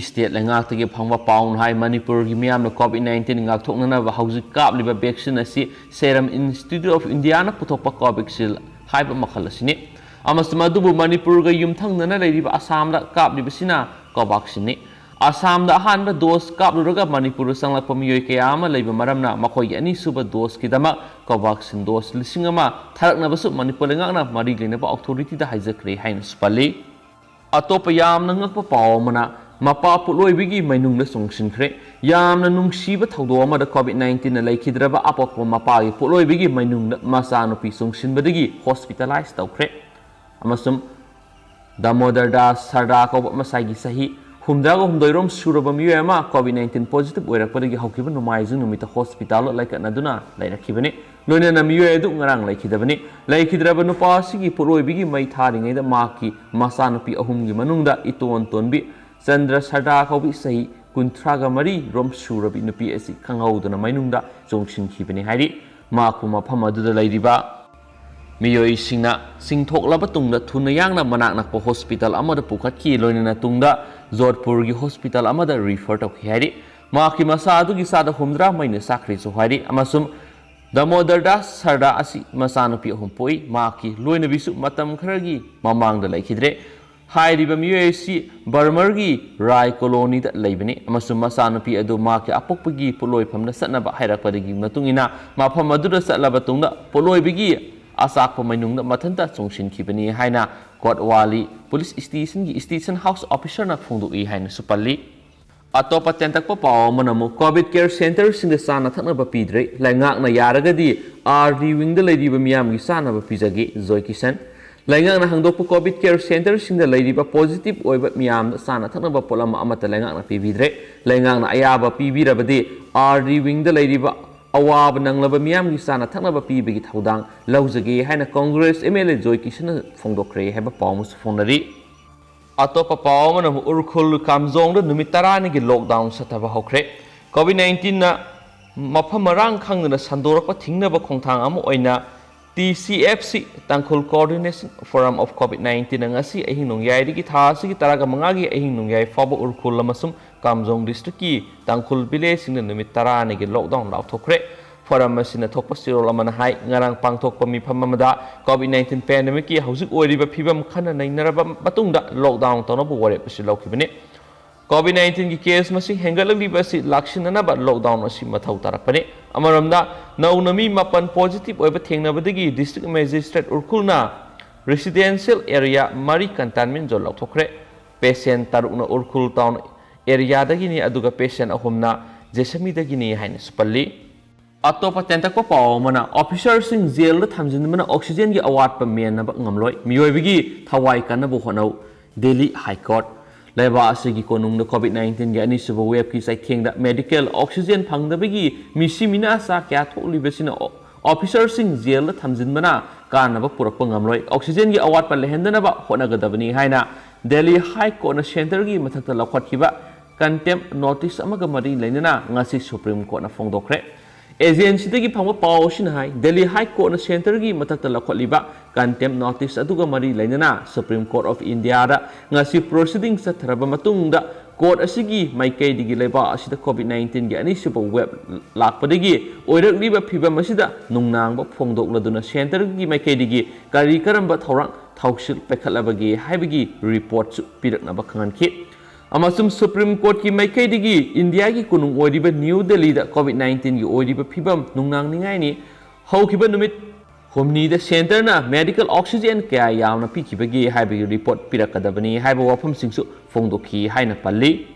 State ꯂꯩꯉꯥꯛꯇꯒꯤ ꯐꯪꯕ ꯄꯥꯎꯅ ꯍꯥꯏ, ꯃꯅꯤꯄꯨꯔꯒꯤ ꯃꯤꯌꯥꯝꯅ COVID nineteen ꯉꯥꯛꯊꯣꯛꯅꯅꯕ ꯍꯧꯖꯤꯛ ꯀꯥꯞꯂꯤꯕ vaccine ꯑꯁꯤ Serum Institute of India ꯅ ꯄꯨꯊꯣꯛꯄ Covishield ꯍꯥꯏꯕ ꯃꯈꯜ ꯑꯁꯤꯅꯤ꯫ ꯑꯃꯁꯨꯡ ꯑꯗꯨꯕꯨ ꯃꯅꯤꯄꯨꯔꯒ ꯌꯨꯝꯊꯪꯅꯅ ꯂꯩꯔꯤꯕ ꯑꯁꯥꯝꯗ ꯀꯥꯞꯂꯤꯕꯁꯤꯅ Covaxin ꯅꯤ꯫ ꯑꯁꯥꯝꯗ ꯑꯍꯥꯟꯕ dose ꯀꯥꯞꯂꯨꯔꯒ ꯃꯅꯤꯄꯨꯔꯗ ꯆꯪꯂꯛꯄ ꯃꯤꯑꯣꯏ ꯀꯌꯥ ꯑꯃ ꯂꯩꯕ ꯃꯔꯝꯅ ꯃꯈꯣꯏꯒꯤ ꯑꯅꯤꯁꯨꯕ dose ꯀꯤꯗꯃꯛ Covaxin dose ꯂꯤꯁꯤꯡ ꯑꯃ ꯊꯥꯔꯛꯅꯕꯁꯨ ꯃꯅꯤꯄꯨꯔ ꯂꯩꯉꯥꯛꯅ ꯃꯔꯤ ꯂꯩꯅꯕ authority ꯗ ꯍꯥꯏꯖꯈ꯭ꯔꯦ ꯍꯥꯏꯅꯁꯨ ꯄꯜꯂꯤ꯫ ꯑꯇꯣꯞꯄ ꯌꯥꯝꯅ ꯉꯛꯄ ꯄꯥꯎ ꯑꯃꯅ, ꯃꯄꯥ ꯄꯣꯠꯂꯣꯏꯕꯒꯤ ꯃꯩꯅꯨꯡꯗ ꯆꯣꯡꯁꯤꯟꯈ꯭ꯔꯦ꯫ ꯌꯥꯝꯅ ꯅꯨꯡꯁꯤꯕ ꯊꯧꯗꯣꯛ ꯑꯃꯗ COVID nineteenꯅ ꯂꯩꯈꯤꯗ꯭ꯔꯕ ꯑꯄꯣꯛꯄ ꯃꯄꯥꯒꯤ ꯄꯣꯠꯂꯣꯏꯕꯒꯤ ꯃꯩꯅꯨꯡꯗ ꯃꯆꯥꯅꯨꯄꯤ ꯆꯣꯡꯁꯤꯟꯕꯗꯒꯤ hospitalise ꯇꯧꯈ꯭ꯔꯦ꯫ ꯑꯃꯁꯨꯡ ꯗꯥꯃꯣꯗꯔ ꯗꯥꯁ ꯁꯔꯗꯥ ꯀꯧꯕ ꯃꯁꯥꯒꯤ ꯆꯍꯤ ꯍꯨꯝꯗ꯭ꯔꯥꯒ ꯍꯨꯝꯗꯣꯏꯔꯣꯝ ꯁꯨꯔꯕ ꯃꯤꯑꯣꯏ ꯑꯃ COVID nineteen positive ꯑꯣꯏꯔꯛꯄꯗꯒꯤ ꯍꯧꯈꯤꯕ ꯅꯣꯡꯃꯥꯏꯖꯤꯡ ꯅꯨꯃꯤꯠꯇ hospitalꯗ ꯂꯥꯏꯀꯠꯅꯗꯨꯅ ꯂꯩꯔꯛꯈꯤꯕꯅꯤ꯫ ꯂꯣꯏꯅꯅ ꯃꯤꯑꯣꯏ ꯑꯗꯨ ꯉꯔꯥꯡ ꯂꯩꯈꯤꯗꯕꯅꯤ꯫ ꯂꯩꯈꯤꯗ꯭ꯔꯕ ꯅꯨꯄꯥ ꯑꯁꯤꯒꯤ ꯄꯣꯠꯂꯣꯏꯕꯒꯤ ꯃꯩ ꯊꯥꯔꯤꯉꯩꯗ ꯃꯍꯥꯛꯀꯤ ꯃꯆꯥꯅꯨꯄꯤ ꯑꯍꯨꯝꯒꯤ ꯃꯅꯨꯡꯗ ꯏꯇꯣꯟ ꯇꯣꯟꯕꯤ ꯆꯟꯗ꯭ꯔ ꯁꯔꯗꯥ ꯀꯧꯕꯤ ꯆꯍꯤ ꯀꯨꯟꯊ꯭ꯔꯥꯒ ꯃꯔꯤ ꯔꯣꯝ ꯁꯨꯔꯕꯤ ꯅꯨꯄꯤ ꯑꯁꯤ ꯈꯪꯍꯧꯗꯅ ꯃꯩꯅꯨꯡꯗ ꯆꯣꯡꯁꯤꯟꯈꯤꯕꯅꯤ ꯍꯥꯏꯔꯤ꯫ ꯃꯍꯥꯛꯄꯨ ꯃꯐꯝ ꯑꯗꯨꯗ ꯂꯩꯔꯤꯕ ꯃꯤꯑꯣꯏꯁꯤꯡꯅ ꯆꯤꯡꯊꯣꯛꯂꯕ ꯇꯨꯡꯗ ꯊꯨꯅ ꯌꯥꯡꯅ ꯃꯅꯥꯛ ꯅꯛꯄ hospital ꯑꯃꯗ ꯄꯨꯈꯠꯈꯤ꯫ ꯂꯣꯏꯅꯅ ꯇꯨꯡꯗ ꯖꯣꯙꯄꯨꯔꯒꯤ hospital ꯑꯃꯗ refer ꯇꯧꯈꯤ ꯍꯥꯏꯔꯤ꯫ ꯃꯍꯥꯛꯀꯤ ꯃꯁꯥ ꯑꯗꯨꯒꯤ ꯆꯥꯗ ꯍꯨꯝꯗ꯭ꯔꯥ ꯃꯩꯅ ꯆꯥꯛꯈ꯭ꯔꯦꯁꯨ ꯍꯥꯏꯔꯤ꯫ ꯑꯃꯁꯨꯡ ꯗꯥꯃꯣꯗꯔ ꯗꯥꯁ ꯁꯔꯗꯥ ꯑꯁꯤ ꯃꯆꯥꯅꯨꯄꯤ ꯑꯍꯨꯝ ꯄꯣꯛꯏ꯫ ꯃꯍꯥꯛꯀꯤ ꯂꯣꯏꯅꯕꯤꯁꯨ ꯃꯇꯝ ꯈꯔꯒꯤ ꯃꯃꯥꯡꯗ ꯂꯩꯈꯤꯗ꯭ꯔꯦ꯫ ꯍꯥꯏꯔꯤꯕ ꯃꯤꯑꯣꯏ ꯑꯁꯤ ꯕꯔꯃꯔꯒꯤ ꯔꯥꯏ ꯀꯣꯂꯣꯅꯤꯗ ꯂꯩꯕꯅꯤ ꯑꯃꯁꯨꯡ ꯃꯆꯥꯅꯨꯄꯤ ꯑꯗꯨ ꯃꯍꯥꯛꯀꯤ ꯑꯄꯣꯛꯄꯒꯤ ꯄꯣꯠꯂꯣꯏꯐꯝꯗ ꯆꯠꯅꯕ ꯍꯥꯏꯔꯛꯄꯗꯒꯤ ꯃꯇꯨꯡ ꯏꯟꯅ ꯃꯐꯝ ꯑꯗꯨꯗ ꯆꯠꯂꯕ ꯇꯨꯡꯗ ꯄꯣꯠꯂꯣꯏꯕꯒꯤ ꯑꯆꯥꯛꯄ ꯃꯩꯅꯨꯡꯗ ꯃꯊꯟꯇ ꯆꯣꯡꯁꯤꯟꯈꯤꯕꯅꯤ ꯍꯥꯏꯅ ꯀꯣꯠꯋꯥꯂꯤ police stationꯒꯤ station house officerꯅ ꯐꯣꯡꯗꯣꯛꯏ ꯍꯥꯏꯅꯁꯨ ꯄꯜꯂꯤ꯫ ꯑꯇꯣꯞꯄ ꯇꯦꯟꯇꯛꯄ ꯄꯥꯎ ꯑꯃꯅ ꯑꯃꯨꯛ COVID care centreꯁꯤꯡꯗ ꯆꯥꯅ ꯊꯛꯅꯕ ꯄꯤꯗ꯭ꯔꯦ꯫ ꯂꯩꯉꯥꯛꯅ ꯌꯥꯔꯒꯗꯤ RD wingꯗ ꯂꯩꯔꯤꯕ ꯃꯤꯌꯥꯝꯒꯤ ꯆꯥꯅꯕ ꯄꯤꯖꯒꯦ꯫ ꯖꯣꯏ ꯀꯤꯁꯟ꯫ ꯂꯩꯉꯥꯛꯅ ꯍꯥꯡꯗꯣꯛꯄ COVID care centreꯁꯤꯡꯗ ꯂꯩꯔꯤꯕ positive ꯑꯣꯏꯕ ꯃꯤꯌꯥꯝꯗ ꯆꯥꯅ ꯊꯛꯅꯕ ꯄꯣꯠꯂꯝ ꯑꯃꯠꯇ ꯂꯩꯉꯥꯛꯅ ꯄꯤꯕꯤꯗ꯭ꯔꯦ꯫ ꯂꯩꯉꯥꯛꯅ ꯑꯌꯥꯕ ꯄꯤꯕꯤꯔꯕꯗꯤ RD wingꯗ ꯂꯩꯔꯤꯕ ꯑꯋꯥꯕ ꯅꯪꯂꯕ ꯃꯤꯌꯥꯝꯒꯤ ꯆꯥꯅ ꯊꯛꯅꯕ ꯄꯤꯕꯒꯤ ꯊꯧꯗꯥꯡ ꯂꯧꯖꯒꯦ ꯍꯥꯏꯅ Congress MLA ꯖꯣꯏ ꯀꯤꯁꯟꯅ ꯐꯣꯡꯗꯣꯛꯈ꯭ꯔꯦ ꯍꯥꯏꯕ ꯄꯥꯎ ꯑꯃꯁꯨ ꯐꯣꯡꯅꯔꯤ꯫ ꯑꯇꯣꯞꯄ ꯄꯥꯎ ꯑꯃꯅ ꯑꯃꯨꯛ ꯎꯈ꯭ꯔꯨꯜ ꯀꯥꯝꯖꯣꯡꯗ ꯅꯨꯃꯤꯠ ꯇꯔꯥꯅꯤꯒꯤ lockdown ꯆꯠꯊꯕ ꯍꯧꯈ꯭ꯔꯦ꯫ COVID nineteenꯅ ꯃꯐꯝ ꯃꯔꯥꯡ ꯈꯪꯗꯅ ꯁꯟꯗꯣꯔꯛꯄ ꯊꯤꯡꯅꯕ ꯈꯣꯡꯊꯥꯡ ꯑꯃ ꯑꯣꯏꯅ TCFC, Tangkhul Coordination Forum of COVID nineteenꯅ ꯉꯁꯤ ꯑꯍꯤꯡ ꯅꯣꯡꯌꯥꯏꯗꯒꯤ ꯊꯥ ꯑꯁꯤꯒꯤ ꯇꯔꯥꯒ ꯃꯉꯥꯒꯤ ꯑꯍꯤꯡ ꯅꯣꯡꯌꯥꯏ ꯐꯥꯎꯕ ꯎꯈ꯭ꯔꯨꯜ ꯑꯃꯁꯨꯡ ꯀꯥꯝꯖꯣꯡ districtꯀꯤ ꯇꯥꯡꯈꯨꯜ villageꯁꯤꯡꯗ ꯅꯨꯃꯤꯠ ꯇꯔꯥꯅꯤꯒꯤ lockdown ꯂꯥꯎꯊꯣꯛꯈ꯭ꯔꯦ꯫ Forum ꯑꯁꯤꯅ ꯊꯣꯛꯄ ꯆꯦꯔꯣꯜ ꯑꯃꯅ ꯍꯥꯏ, ꯉꯔꯥꯡ ꯄꯥꯡꯊꯣꯛꯄ ꯃꯤꯐꯝ ꯑꯃꯗ COVID nineteen pandemicꯀꯤ ꯍꯧꯖꯤꯛ ꯑꯣꯏꯔꯤꯕ ꯐꯤꯕꯝ ꯈꯟꯅ ꯅꯩꯅꯔꯕ ꯃꯇꯨꯡꯗ lockdown ꯇꯧꯅꯕ ꯋꯥꯔꯦꯞ ꯑꯁꯤ ꯂꯧꯈꯤꯕꯅꯤ꯫ COVID nineteenꯒꯤ case ꯃꯁꯤꯡ ꯍꯦꯟꯒꯠꯂꯛꯂꯤꯕ ꯑꯁꯤ ꯂꯥꯛꯁꯤꯟꯅꯅꯕ lockdown ꯑꯁꯤ ꯃꯊꯧ ꯇꯥꯔꯛꯄꯅꯤ꯫ ꯑꯃꯔꯣꯝꯗ, ꯅꯧꯅ ꯃꯤ ꯃꯥꯄꯟ positive ꯑꯣꯏꯕ ꯊꯦꯡꯅꯕꯗꯒꯤ district magistrate ꯎꯈ꯭ꯔꯨꯜꯅ residential area ꯃꯔꯤ containment zone ꯂꯥꯎꯊꯣꯛꯈ꯭ꯔꯦ꯫ Patient ꯇꯔꯨꯛꯅ Ukhrul town ꯑꯦꯔꯤꯌꯥꯗꯒꯤꯅꯤ, ꯑꯗꯨꯒ patient ꯑꯍꯨꯝꯅ ꯖꯦꯁꯃꯤꯗꯒꯤꯅꯤ ꯍꯥꯏꯅꯁꯨ ꯄꯜꯂꯤ꯫ ꯑꯇꯣꯞꯄ ꯇꯦꯟꯇꯛꯄ ꯄꯥꯎ ꯑꯃꯅ, ꯑꯣꯐꯤꯁꯔꯁꯤꯡ ꯖꯦꯜꯗ ꯊꯝꯖꯤꯟꯕꯅ ꯑꯣꯛꯁꯤꯖꯦꯟꯒꯤ ꯑꯋꯥꯠꯄ ꯃꯦꯟꯅꯕ ꯉꯝꯂꯣꯏ, ꯃꯤꯑꯣꯏꯕꯒꯤ ꯊꯋꯥꯏ ꯀꯟꯅꯕ ꯍꯣꯠꯅꯧ꯫ Delhi high court. ꯂꯩꯕꯥꯛ ꯑꯁꯤꯒꯤ ꯀꯣꯅꯨꯡꯗ ꯀꯣꯚꯤꯗ ꯅꯥꯏꯟꯇꯤꯟꯒꯤ ꯑꯅꯤꯁꯨꯕ ꯋꯦꯕꯀꯤ ꯆꯩꯊꯦꯡꯗ ꯃꯦꯗꯤꯀꯦꯜ ꯑꯣꯛꯁꯤꯖꯦꯟ ꯐꯪꯗꯕꯒꯤ ꯃꯤꯁꯤ ꯃꯤꯅꯥ ꯆꯥ ꯀꯌꯥ ꯊꯣꯛꯂꯤꯕꯁꯤꯅ ꯑꯣ-, ꯑꯣꯐꯤꯁꯔꯁꯤꯡ ꯖꯦꯜꯗ ꯊꯝꯖꯤꯟꯕꯅ ꯀꯥꯟꯅꯕ ꯄꯨꯔꯛꯄ ꯉꯝꯂꯣꯏ꯫ ꯑꯣꯛꯁꯤꯖꯦꯟꯒꯤ ꯑꯋꯥꯠꯄ ꯂꯩꯍꯟꯗꯅꯕ ꯍꯣꯠꯅꯒꯗꯕꯅꯤ ꯍꯥꯏꯅ ꯗꯦꯜꯂꯤ ꯍꯥꯏ ꯀꯣꯔꯠꯅ ꯁꯦꯟꯇꯔꯒꯤ ꯃꯊꯛꯇ ꯂꯧꯈꯠꯈꯤꯕ ꯀꯟꯇꯦꯝꯞ ꯅꯣꯇꯤꯁ ꯑꯃꯒ ꯃꯔꯤ ꯂꯩꯅꯅ ꯉꯁꯤ ꯁꯨꯄ꯭ꯔꯤꯝ ꯀꯣꯔꯠꯅ ꯐꯣꯡꯗꯣꯛꯈ꯭ꯔꯦ꯫ ꯑꯦꯖꯦꯟꯁꯤꯗꯒꯤ ꯐꯪꯕ ꯄꯥꯎ ꯑꯁꯤꯅ ꯍꯥꯏ, ꯗꯦꯜꯂꯤ ꯍꯥꯏ ꯀꯣꯔꯠꯅ ꯁꯦꯟꯇꯔꯒꯤ ꯃꯊꯛꯇ ꯂꯧꯈꯠꯂꯤꯕ ꯀꯟꯇꯦꯝꯞ ꯅꯣꯇꯤꯁ ꯑꯗꯨꯒ ꯃꯔꯤ ꯂꯩꯅꯅ ꯁꯨꯄ꯭ꯔꯤꯝ ꯀꯣꯔꯠ ꯑꯣꯐ ꯏꯟꯗꯤꯌꯥꯗ ꯉꯁꯤ ꯄ꯭ꯔꯣꯁꯤꯗꯤꯡ ꯆꯠꯊꯔꯕ ꯃꯇꯨꯡꯗ, ꯀꯣꯔꯠ ꯑꯁꯤꯒꯤ ꯃꯥꯏꯀꯩꯗꯒꯤ ꯂꯩꯕꯥꯛ ꯑꯁꯤꯗ ꯀꯣꯚꯤꯗ ꯅꯥꯏꯟꯇꯤꯟꯒꯤ ꯑꯅꯤꯁꯨꯕ ꯋꯦꯕ ꯂꯥꯛꯄꯗꯒꯤ ꯑꯣꯏꯔꯛꯂꯤꯕ ꯐꯤꯚꯝ ꯑꯁꯤꯗ ꯅꯨꯡꯅꯥꯡꯕ ꯐꯣꯡꯗꯣꯛꯂꯗꯨꯅ ꯁꯦꯟꯇꯔꯒꯤ ꯃꯥꯏꯀꯩꯗꯒꯤ ꯀꯔꯤ ꯀꯔꯝꯕ ꯊꯧꯔꯥꯡ ꯊꯧꯁꯤꯜ ꯄꯥꯏꯈꯠꯂꯕꯒꯦ ꯍꯥꯏꯕꯒꯤ ꯔꯤꯄꯣꯔꯠꯁꯨ ꯄꯤꯔꯛꯅꯕ ꯈꯪꯍꯟꯈꯤ꯫ ꯑꯃꯁꯨꯡ ꯁꯨꯄ꯭ꯔꯤꯝ ꯀꯣꯔꯠꯀꯤ ꯃꯥꯏꯀꯩꯗꯒꯤ ꯏꯟꯗꯤꯌꯥꯒꯤ ꯀꯣꯅꯨꯡ ꯑꯣꯏꯔꯤꯕ ꯅ꯭ꯌꯨ ꯗꯦꯜꯂꯤꯗ ꯀꯣꯚꯤꯗ ꯅꯥꯏꯟꯇꯤꯟꯒꯤ ꯑꯣꯏꯔꯤꯕ ꯐꯤꯚꯝ ꯅꯨꯡꯅꯥꯡꯅꯤꯡꯉꯥꯏꯅꯤ꯫ ꯍꯧꯈꯤꯕ ꯅꯨꯃꯤꯠ ꯍꯨꯝꯅꯤꯗ ꯁꯦꯟꯇꯔꯅ ꯃꯦꯗꯤꯀꯦꯜ ꯑꯣꯛꯁꯤꯖꯦꯟ ꯀꯌꯥ ꯌꯥꯝꯅ ꯄꯤꯈꯤꯕꯒꯦ ꯍꯥꯏꯕꯒꯤ ꯔꯤꯄꯣꯔꯠ ꯄꯤꯔꯛꯀꯗꯕꯅꯤ ꯍꯥꯏꯕ ꯋꯥꯐꯝꯁꯤꯡꯁꯨ ꯐꯣꯡꯗꯣꯛꯈꯤ ꯍꯥꯏꯅ ꯄꯜꯂꯤ꯫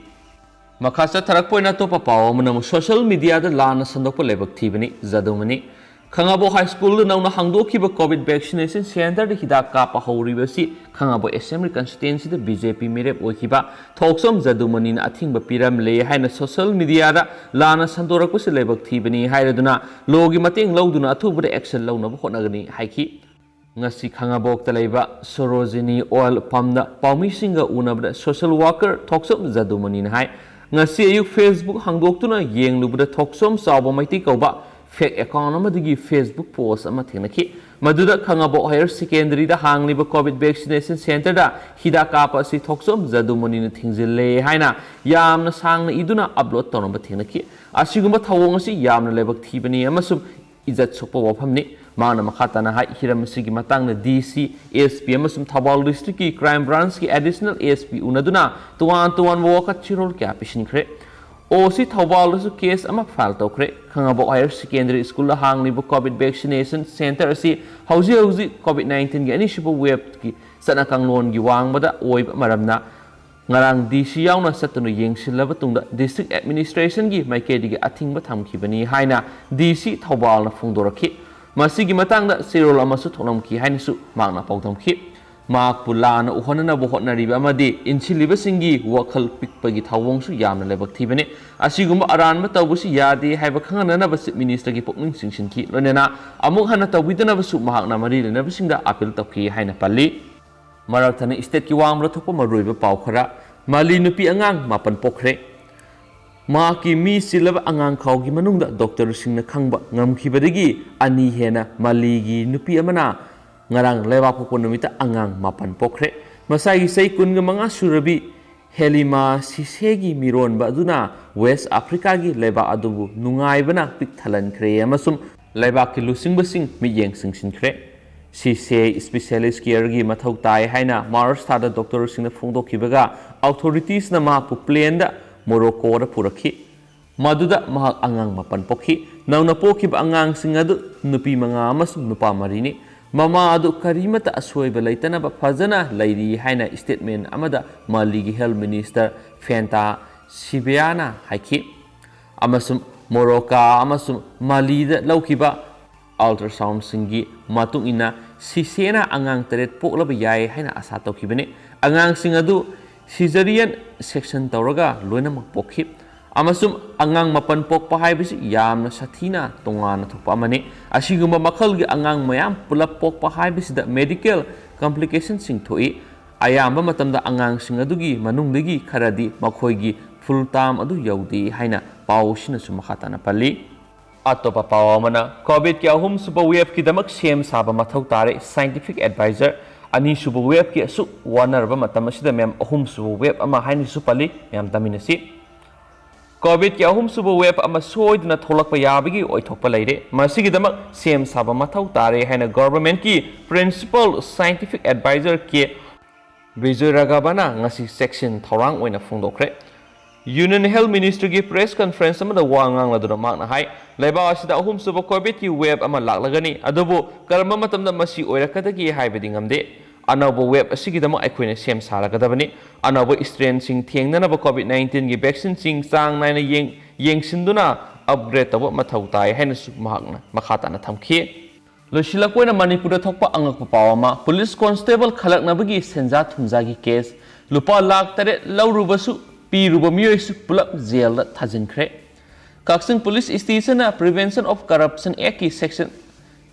ꯃꯈꯥ ꯆꯠꯊꯔꯛꯄ ꯑꯣꯏꯅ ꯑꯇꯣꯞꯄ ꯄꯥꯎ ꯑꯃꯅ ꯑꯃꯨꯛ ꯁꯣꯁꯤꯌꯦꯜ ꯃꯤꯗꯤꯌꯥꯗ ꯂꯥꯟꯅ ꯁꯟꯗꯣꯛꯄ ꯂꯥꯏꯕꯛ ꯊꯤꯕꯅꯤ, ꯖꯗꯨꯃꯅꯤ꯫ ꯈꯥꯉꯕꯣꯛ ꯍꯥꯏ ꯁ꯭ꯀꯨꯜꯗ ꯅꯧꯅ ꯍꯥꯡꯗꯣꯛꯈꯤꯕ ꯀꯣꯚꯤꯗ ꯚꯦꯛꯁꯤꯅꯦꯁꯟ ꯁꯦꯟꯇꯔꯗ ꯍꯤꯗꯥꯛ ꯀꯥꯞꯄ ꯍꯧꯔꯤꯕꯁꯤ ꯈꯥꯉꯕꯣꯛ ꯑꯦꯁꯦꯝꯕ꯭ꯂꯤ ꯀꯟꯁꯇꯤꯇ꯭ꯋꯦꯟꯁꯤꯗ ꯕꯤ ꯖꯦ ꯄꯤ ꯃꯤꯔꯦꯞ ꯑꯣꯏꯈꯤꯕ ꯊꯣꯛꯆꯣꯝ ꯖꯗꯨꯃꯅꯤꯅ ꯑꯊꯤꯡꯕ ꯄꯤꯔꯝꯂꯦ ꯍꯥꯏꯅ ꯁꯣꯁꯤꯌꯦꯜ ꯃꯤꯗꯤꯌꯥꯗ ꯂꯥꯟꯅ ꯁꯟꯗꯣꯔꯛꯄꯁꯤ ꯂꯥꯏꯕꯛ ꯊꯤꯕꯅꯤ ꯍꯥꯏꯔꯗꯨꯅ ꯂꯣꯒꯤ ꯃꯇꯦꯡ ꯂꯧꯗꯨꯅ ꯑꯊꯨꯕꯗ ꯑꯦꯛꯁꯟ ꯂꯧꯅꯕ ꯍꯣꯠꯅꯒꯅꯤ ꯍꯥꯏꯈꯤ꯫ ꯉꯁꯤ ꯈꯥꯉꯕꯣꯛꯇ ꯂꯩꯕ ꯁꯣꯔꯣꯖꯤꯅꯤ ꯑꯣꯏꯜ ꯄꯝꯗ ꯄꯥꯎꯃꯤꯁꯤꯡꯒ ꯎꯅꯕꯗ ꯁꯣꯁꯤꯌꯦꯜ ꯋꯥꯔꯀꯔ ꯊꯣꯛꯆꯣꯝ ꯖꯗꯨꯃꯅꯤꯅ ꯍꯥꯏ, ꯉꯁꯤ ꯑꯌꯨꯛ ꯐꯦꯁꯕꯨꯛ ꯍꯥꯡꯗꯣꯛꯇꯨꯅ ꯌꯦꯡꯂꯨꯕꯗ ꯊꯣꯛꯆꯣꯝ ꯆꯥꯎꯕ ꯃꯩꯇꯩ ꯀꯧꯕ ꯐꯦꯛ ꯑꯦꯀꯥꯎꯟ ꯑꯃꯗꯒꯤ ꯐꯦꯁꯕꯨꯛ ꯄꯣꯁ ꯑꯃ ꯊꯦꯡꯅꯈꯤ꯫ ꯃꯗꯨꯗ ꯈꯥꯉꯕꯣꯛ ꯍꯥꯌꯔ ꯁꯦꯀꯦꯟꯗꯔꯤꯗ ꯍꯥꯡꯂꯤꯕ ꯀꯣꯚꯤꯗ ꯚꯦꯛꯁꯤꯅꯦꯁꯟ ꯁꯦꯟꯇꯔꯗ ꯍꯤꯗꯥꯛ ꯀꯥꯞꯄ ꯑꯁꯤ ꯊꯣꯛꯆꯣꯝ ꯖꯗꯨꯃꯅꯤꯅ ꯊꯤꯡꯖꯤꯜꯂꯦ ꯍꯥꯏꯅ ꯌꯥꯝꯅ ꯁꯥꯡꯅ ꯏꯗꯨꯅ ꯑꯞꯂꯣꯗ ꯇꯧꯔꯝꯕ ꯊꯦꯡꯅꯈꯤ꯫ ꯑꯁꯤꯒꯨꯝꯕ ꯊꯧꯑꯣꯡ ꯑꯁꯤ ꯌꯥꯝꯅ ꯂꯥꯏꯕꯛ ꯊꯤꯕꯅꯤ ꯑꯃꯁꯨꯡ ꯏꯖꯠ ꯁꯣꯛꯄ ꯋꯥꯐꯝꯅꯤ꯫ ꯃꯍꯥꯛꯅ ꯃꯈꯥ ꯇꯥꯅ ꯍꯥꯏ, ꯍꯤꯔꯝ ꯑꯁꯤꯒꯤ ꯃꯇꯥꯡꯗ ꯗꯤ ꯁꯤ, ꯑꯦꯁ ꯄꯤ ꯑꯃꯁꯨꯡ ꯊꯧꯕꯥꯜ ꯗꯤꯁꯇ꯭ꯔꯤꯛꯀꯤ ꯀ꯭ꯔꯥꯏꯝ ꯕ꯭ꯔꯥꯟꯁꯀꯤ ꯑꯦꯗꯤꯁꯅꯦꯜ ꯑꯦꯁ ꯄꯤ ꯎꯅꯗꯨꯅ ꯇꯣꯉꯥꯟ ꯇꯣꯉꯥꯟꯕ ꯋꯥꯀꯠ ꯆꯦꯔꯣꯜ ꯀꯌꯥ ꯄꯤꯁꯤꯟꯈ꯭ꯔꯦ꯫ ꯑꯣ ꯁꯤ ꯊꯧꯕꯥꯜꯗꯁꯨ ꯀꯦꯁ ꯑꯃ ꯐꯥꯏꯜ ꯇꯧꯈ꯭ꯔꯦ꯫ ꯈꯥꯉꯕꯣꯛ ꯍꯥꯌꯔ ꯁꯦꯀꯦꯟꯗꯔꯤ ꯁ꯭ꯀꯨꯜꯗ ꯍꯥꯡꯂꯤꯕ ꯀꯣꯚꯤꯗ ꯚꯦꯛꯁꯤꯅꯦꯁꯟ ꯁꯦꯟꯇꯔ ꯑꯁꯤ ꯍꯧꯖꯤꯛ ꯍꯧꯖꯤꯛ ꯀꯣꯚꯤꯗ ꯅꯥꯏꯟꯇꯤꯟꯒꯤ ꯑꯅꯤꯁꯨꯕ ꯋꯦꯕꯀꯤ ꯆꯠꯅ ꯀꯥꯡꯂꯣꯟꯒꯤ ꯋꯥꯡꯃꯗ ꯑꯣꯏꯕ ꯃꯔꯝꯅ ꯉꯔꯥꯡ ꯗꯤ ꯁꯤ ꯌꯥꯎꯅ ꯆꯠꯇꯨꯅ ꯌꯦꯡꯁꯤꯜꯂꯕ ꯇꯨꯡꯗ ꯗꯤꯁꯇ꯭ꯔꯤꯛ ꯑꯦꯗꯃꯤꯅꯤꯁꯇ꯭ꯔꯦꯁꯟꯒꯤ ꯃꯥꯏꯀꯩꯗꯒꯤ ꯑꯊꯤꯡꯕ ꯊꯝꯈꯤꯕꯅꯤ ꯍꯥꯏꯅ ꯗꯤ ꯁꯤ ꯊꯧꯕꯥꯜꯅ ꯐꯣꯡꯗꯣꯔꯛꯈꯤ꯫ ꯃꯁꯤꯒꯤ ꯃꯇꯥꯡꯗ ꯆꯦꯔꯣꯜ ꯑꯃꯁꯨ ꯊꯣꯛꯂꯝꯈꯤ ꯍꯥꯏꯅꯁꯨ ꯃꯍꯥꯛꯅ ꯄꯥꯎꯗꯝꯈꯤ꯫ ꯃꯍꯥꯛꯄꯨ ꯂꯥꯟꯅ ꯎꯍꯟꯅꯅꯕ ꯍꯣꯠꯅꯔꯤꯕ ꯑꯃꯗꯤ ꯏꯟꯁꯤꯜꯂꯤꯕꯁꯤꯡꯒꯤ ꯋꯥꯈꯜ ꯄꯤꯛꯄꯒꯤ ꯊꯧꯑꯣꯡꯁꯨ ꯌꯥꯝꯅ ꯂꯥꯏꯕꯛ ꯊꯤꯕꯅꯤ꯫ ꯑꯁꯤꯒꯨꯝꯕ ꯑꯔꯥꯟꯕ ꯇꯧꯕꯁꯤ ꯌꯥꯗꯦ ꯍꯥꯏꯕ ꯈꯪꯍꯟꯅꯅꯕ ꯆꯤꯐ ꯃꯤꯅꯤꯁꯇꯔꯒꯤ ꯄꯨꯛꯅꯤꯡ ꯆꯤꯡꯁꯤꯟꯈꯤ꯫ ꯂꯣꯏꯅꯅ ꯑꯃꯨꯛ ꯍꯟꯅ ꯇꯧꯕꯤꯗꯅꯕꯁꯨ ꯃꯍꯥꯛꯅ ꯃꯔꯤ ꯂꯩꯅꯕꯁꯤꯡꯗ ꯑꯄꯤꯜ ꯇꯧꯈꯤ ꯍꯥꯏꯅ ꯄꯜꯂꯤ꯫ ꯃꯔꯛ ꯊꯠꯅ ꯏꯁꯇꯦꯠꯀꯤ ꯋꯥꯡꯃꯗ ꯊꯣꯛꯄ ꯃꯔꯨꯑꯣꯏꯕ ꯄꯥꯎ ꯈꯔ꯫ ꯃꯥꯂꯤ ꯅꯨꯄꯤ ꯑꯉꯥꯡ ꯃꯥꯄꯟ ꯄꯣꯛꯈ꯭ꯔꯦ꯫ ꯃꯍꯥꯛꯀꯤ ꯃꯤ ꯆꯤꯜꯂꯕ ꯑꯉꯥꯡꯈꯥꯎꯒꯤ ꯃꯅꯨꯡꯗ ꯗꯣꯛꯇꯔꯁꯤꯡꯅ ꯈꯪꯕ ꯉꯝꯈꯤꯕꯗꯒꯤ ꯑꯅꯤ ꯍꯦꯟꯅ ꯃꯥꯂꯤꯒꯤ ꯅꯨꯄꯤ ꯑꯃꯅ ꯉꯔꯥꯡ ꯂꯩꯕꯥꯛ ꯄꯣꯛꯄ ꯅꯨꯃꯤꯠꯇ ꯑꯉꯥꯡ ꯃꯥꯄꯟ ꯄꯣꯛꯈ꯭ꯔꯦ꯫ ꯃꯁꯥꯒꯤ ꯆꯍꯤ ꯀꯨꯟꯒ ꯃꯉꯥ ꯁꯨꯔꯕꯤ ꯍꯦꯂꯤꯃꯥ ꯁꯤꯁꯦꯒꯤ ꯃꯤꯔꯣꯟꯕ ꯑꯗꯨꯅ ꯋꯦꯁ ꯑꯐ꯭ꯔꯤꯀꯥꯒꯤ ꯂꯩꯕꯥꯛ ꯑꯗꯨꯕꯨ ꯅꯨꯡꯉꯥꯏꯕꯅ ꯄꯤꯛ ꯊꯜꯍꯟꯈ꯭ꯔꯦ ꯑꯃꯁꯨꯡ ꯂꯩꯕꯥꯛꯀꯤ ꯂꯨꯆꯤꯡꯕꯁꯤꯡ ꯃꯤꯠꯌꯦꯡ ꯆꯤꯡꯁꯤꯟꯈ꯭ꯔꯦ꯫ ꯁꯤꯁꯦ ꯏꯁꯄꯤꯁꯤꯌꯦꯂꯤꯁ ꯀꯤꯌꯔꯒꯤ ꯃꯊꯧ ꯇꯥꯏ ꯍꯥꯏꯅ ꯃꯥꯔꯆ ꯊꯥꯗ ꯗꯣꯛꯇꯔꯁꯤꯡꯅ ꯐꯣꯡꯗꯣꯛꯈꯤꯕꯒ ꯑꯣꯊꯣꯔꯤꯇꯤꯁꯅ ꯃꯍꯥꯛꯄꯨ ꯄ꯭ꯂꯦꯟꯗ ꯃꯣꯔꯣꯀꯣꯗ ꯄꯨꯔꯛꯈꯤ꯫ ꯃꯗꯨꯗ ꯃꯍꯥꯛ ꯑꯉꯥꯡ ꯃꯥꯄꯟ ꯄꯣꯛꯈꯤ꯫ ꯅꯧꯅ ꯄꯣꯛꯈꯤꯕ ꯑꯉꯥꯡꯁꯤꯡ ꯑꯗꯨ ꯅꯨꯄꯤ ꯃꯉꯥ ꯑꯃꯁꯨꯡ ꯅꯨꯄꯥ ꯃꯔꯤꯅꯤ꯫ ꯃꯃꯥ ꯑꯗꯨ ꯀꯔꯤꯃꯠꯇ ꯑꯁꯣꯏꯕ ꯂꯩꯇꯅꯕ ꯐꯖꯅ ꯂꯩꯔꯤ ꯍꯥꯏꯅ ꯏꯁꯇꯦꯠꯃꯦꯟ ꯑꯃꯗ ꯃꯥꯂꯤꯒꯤ ꯍꯦꯜꯊ ꯃꯤꯅꯤꯁꯇꯔ ꯐꯦꯟꯇꯥ ꯁꯤꯕꯤꯌꯥꯅ ꯍꯥꯏꯈꯤ꯫ ꯑꯃꯁꯨꯡ ꯃꯣꯔꯣꯀꯥ ꯑꯃꯁꯨꯡ ꯃꯥꯂꯤꯗ ꯂꯧꯈꯤꯕ ꯑꯜꯇ꯭ꯔꯥꯁꯥꯎꯟꯁꯤꯡꯒꯤ ꯃꯇꯨꯡ ꯏꯟꯅ ꯁꯤꯁꯦꯅ ꯑꯉꯥꯡ ꯇꯔꯦꯠ ꯄꯣꯛꯂꯕ ꯌꯥꯏ ꯍꯥꯏꯅ ꯑꯥꯁꯥ ꯇꯧꯈꯤꯕꯅꯤ꯫ ꯑꯉꯥꯡꯁꯤꯡ ꯑꯗꯨ ꯁꯤꯖꯔꯤꯌꯟ ꯁꯦꯛꯁꯟ ꯇꯧꯔꯒ ꯂꯣꯏꯅꯃꯛ ꯄꯣꯛꯈꯤ꯫ ꯑꯃꯁꯨꯡ ꯑꯉꯥꯡ ꯃꯥꯄꯟ ꯄꯣꯛꯄ ꯍꯥꯏꯕꯁꯤ ꯌꯥꯝꯅ ꯁꯥꯊꯤꯅ ꯇꯣꯉꯥꯟꯅ ꯊꯣꯛꯄ ꯑꯃꯅꯤ꯫ ꯑꯁꯤꯒꯨꯝꯕ ꯃꯈꯜꯒꯤ ꯑꯉꯥꯡ ꯃꯌꯥꯝ ꯄꯨꯂꯞ ꯄꯣꯛꯄ ꯍꯥꯏꯕꯁꯤꯗ ꯃꯦꯗꯤꯀꯦꯜ ꯀꯝꯄ꯭ꯂꯤꯀꯦꯁꯟꯁꯤꯡ ꯊꯣꯛꯏ꯫ ꯑꯌꯥꯝꯕ ꯃꯇꯝꯗ ꯑꯉꯥꯡꯁꯤꯡ ꯑꯗꯨꯒꯤ ꯃꯅꯨꯡꯗꯒꯤ ꯈꯔꯗꯤ ꯃꯈꯣꯏꯒꯤ ꯐꯨꯜ ꯇꯥꯔꯝ ꯑꯗꯨ ꯌꯧꯗꯦ ꯍꯥꯏꯅ ꯄꯥꯎ ꯑꯁꯤꯅꯁꯨ ꯃꯈꯥ ꯇꯥꯅ ꯄꯜꯂꯤ꯫ ꯑꯇꯣꯞꯄ ꯄꯥꯎ ꯑꯃꯅ, ꯀꯣꯚꯤꯗꯀꯤ ꯑꯍꯨꯝꯁꯨꯕ ꯋꯦꯕꯀꯤꯗꯃꯛ ꯁꯦꯝ ꯁꯥꯕ ꯃꯊꯧ ꯇꯥꯔꯦ, ꯁꯥꯏꯟꯇꯤꯐꯤꯛ ꯑꯦꯗꯚꯥꯏꯖꯔ꯫ ꯑꯅꯤꯁꯨꯕ ꯋꯦꯕꯀꯤ ꯑꯁꯨꯛ ꯋꯥꯅꯔꯕ ꯃꯇꯝ ꯑꯁꯤꯗ ꯃꯦꯝ ꯑꯍꯨꯝꯁꯨꯕ ꯋꯦꯕ ꯑꯃ ꯍꯥꯏꯅꯁꯨ ꯄꯜꯂꯤ꯫ ꯃꯌꯥꯝ ꯇꯥꯃꯤꯟꯅꯁꯤ꯫ ꯀꯣꯚꯤꯗꯀꯤ ꯑꯍꯨꯝꯁꯨꯕ ꯋꯦꯕ ꯑꯃ ꯁꯣꯏꯗꯅ ꯊꯣꯛꯂꯛꯄ ꯌꯥꯕꯒꯤ ꯑꯣꯏꯊꯣꯛꯄ ꯂꯩꯔꯦ꯫ ꯃꯁꯤꯒꯤꯗꯃꯛ ꯁꯦꯝ ꯁꯥꯕ ꯃꯊꯧ ꯇꯥꯔꯦ ꯍꯥꯏꯅ ꯒꯣꯚꯔꯟꯃꯦꯟꯠꯀꯤ ꯄ꯭ꯔꯤꯟꯁꯤꯄꯜ ꯁꯥꯏꯟꯇꯤꯐꯤꯛ ꯑꯦꯗꯚꯥꯏꯖꯔ ꯀꯦ ꯕꯤꯖꯣꯏ ꯔꯥꯘꯕꯅ ꯉꯁꯤ ꯆꯦꯛꯁꯤꯟ ꯊꯧꯔꯥꯡ ꯑꯣꯏꯅ ꯐꯣꯡꯗꯣꯛꯈ꯭ꯔꯦ꯫ ꯌꯨꯅꯤꯌꯟ ꯍꯦꯜꯊ ꯃꯤꯅꯤꯁꯇ꯭ꯔꯤꯒꯤ ꯄ꯭ꯔꯦꯁ ꯀꯟꯐꯔꯦꯟꯁ ꯑꯃꯗ ꯋꯥ ꯉꯥꯡꯂꯗꯨꯅ ꯃꯍꯥꯛꯅ ꯍꯥꯏ, ꯂꯩꯕꯥꯛ ꯑꯁꯤꯗ ꯑꯍꯨꯝꯁꯨꯕ ꯀꯣꯚꯤꯗꯀꯤ ꯋꯦꯕ ꯑꯃ ꯂꯥꯛꯂꯒꯅꯤ, ꯑꯗꯨꯕꯨ ꯀꯔꯝꯕ ꯃꯇꯝꯗ ꯃꯁꯤ ꯑꯣꯏꯔꯛꯀꯗꯒꯦ ꯍꯥꯏꯕꯗꯤ ꯉꯝꯗꯦ꯫ ꯑꯅꯧꯕ wave ꯑꯁꯤꯒꯤꯗꯃꯛ ꯑꯩꯈꯣꯏꯅ ꯁꯦꯝ ꯁꯥꯔꯒꯗꯕꯅꯤ꯫ ꯑꯅꯧꯕ strainꯁꯤꯡ ꯊꯦꯡꯅꯅꯕ COVID nineteenꯒꯤ vaccineꯁꯤꯡ ꯆꯥꯡ ꯅꯥꯏꯅ ꯌꯦꯡ-, ꯌꯦꯡꯁꯤꯟꯗꯨꯅ upgrade ꯇꯧꯕ ꯃꯊꯧ ꯇꯥꯏ ꯍꯥꯏꯅꯁꯨ ꯃꯍꯥꯛꯅ ꯃꯈꯥ ꯇꯥꯅ ꯊꯝꯈꯤ꯫ ꯂꯣꯏꯁꯤꯜꯂꯛꯄ ꯑꯣꯏꯅ ꯃꯅꯤꯄꯨꯔꯗ ꯊꯣꯛꯄ ꯑꯉꯛꯄ ꯄꯥꯎ ꯑꯃ, police constable ꯈꯜꯂꯛꯅꯕꯒꯤ ꯁꯦꯟꯖꯥ ꯊꯨꯝꯖꯥꯒꯤ case, ꯂꯨꯄꯥ ꯂꯥꯈ ꯇꯔꯦꯠ ꯂꯧꯔꯨꯕꯁꯨ ꯄꯤꯔꯨꯕ ꯃꯤꯑꯣꯏꯁꯨ ꯄꯨꯂꯞ ꯖꯦꯜꯗ ꯊꯥꯖꯤꯟꯈ꯭ꯔꯦ꯫ ꯀꯛꯆꯤꯡ Police Stationꯅ Prevention of Corruption Actꯀꯤ section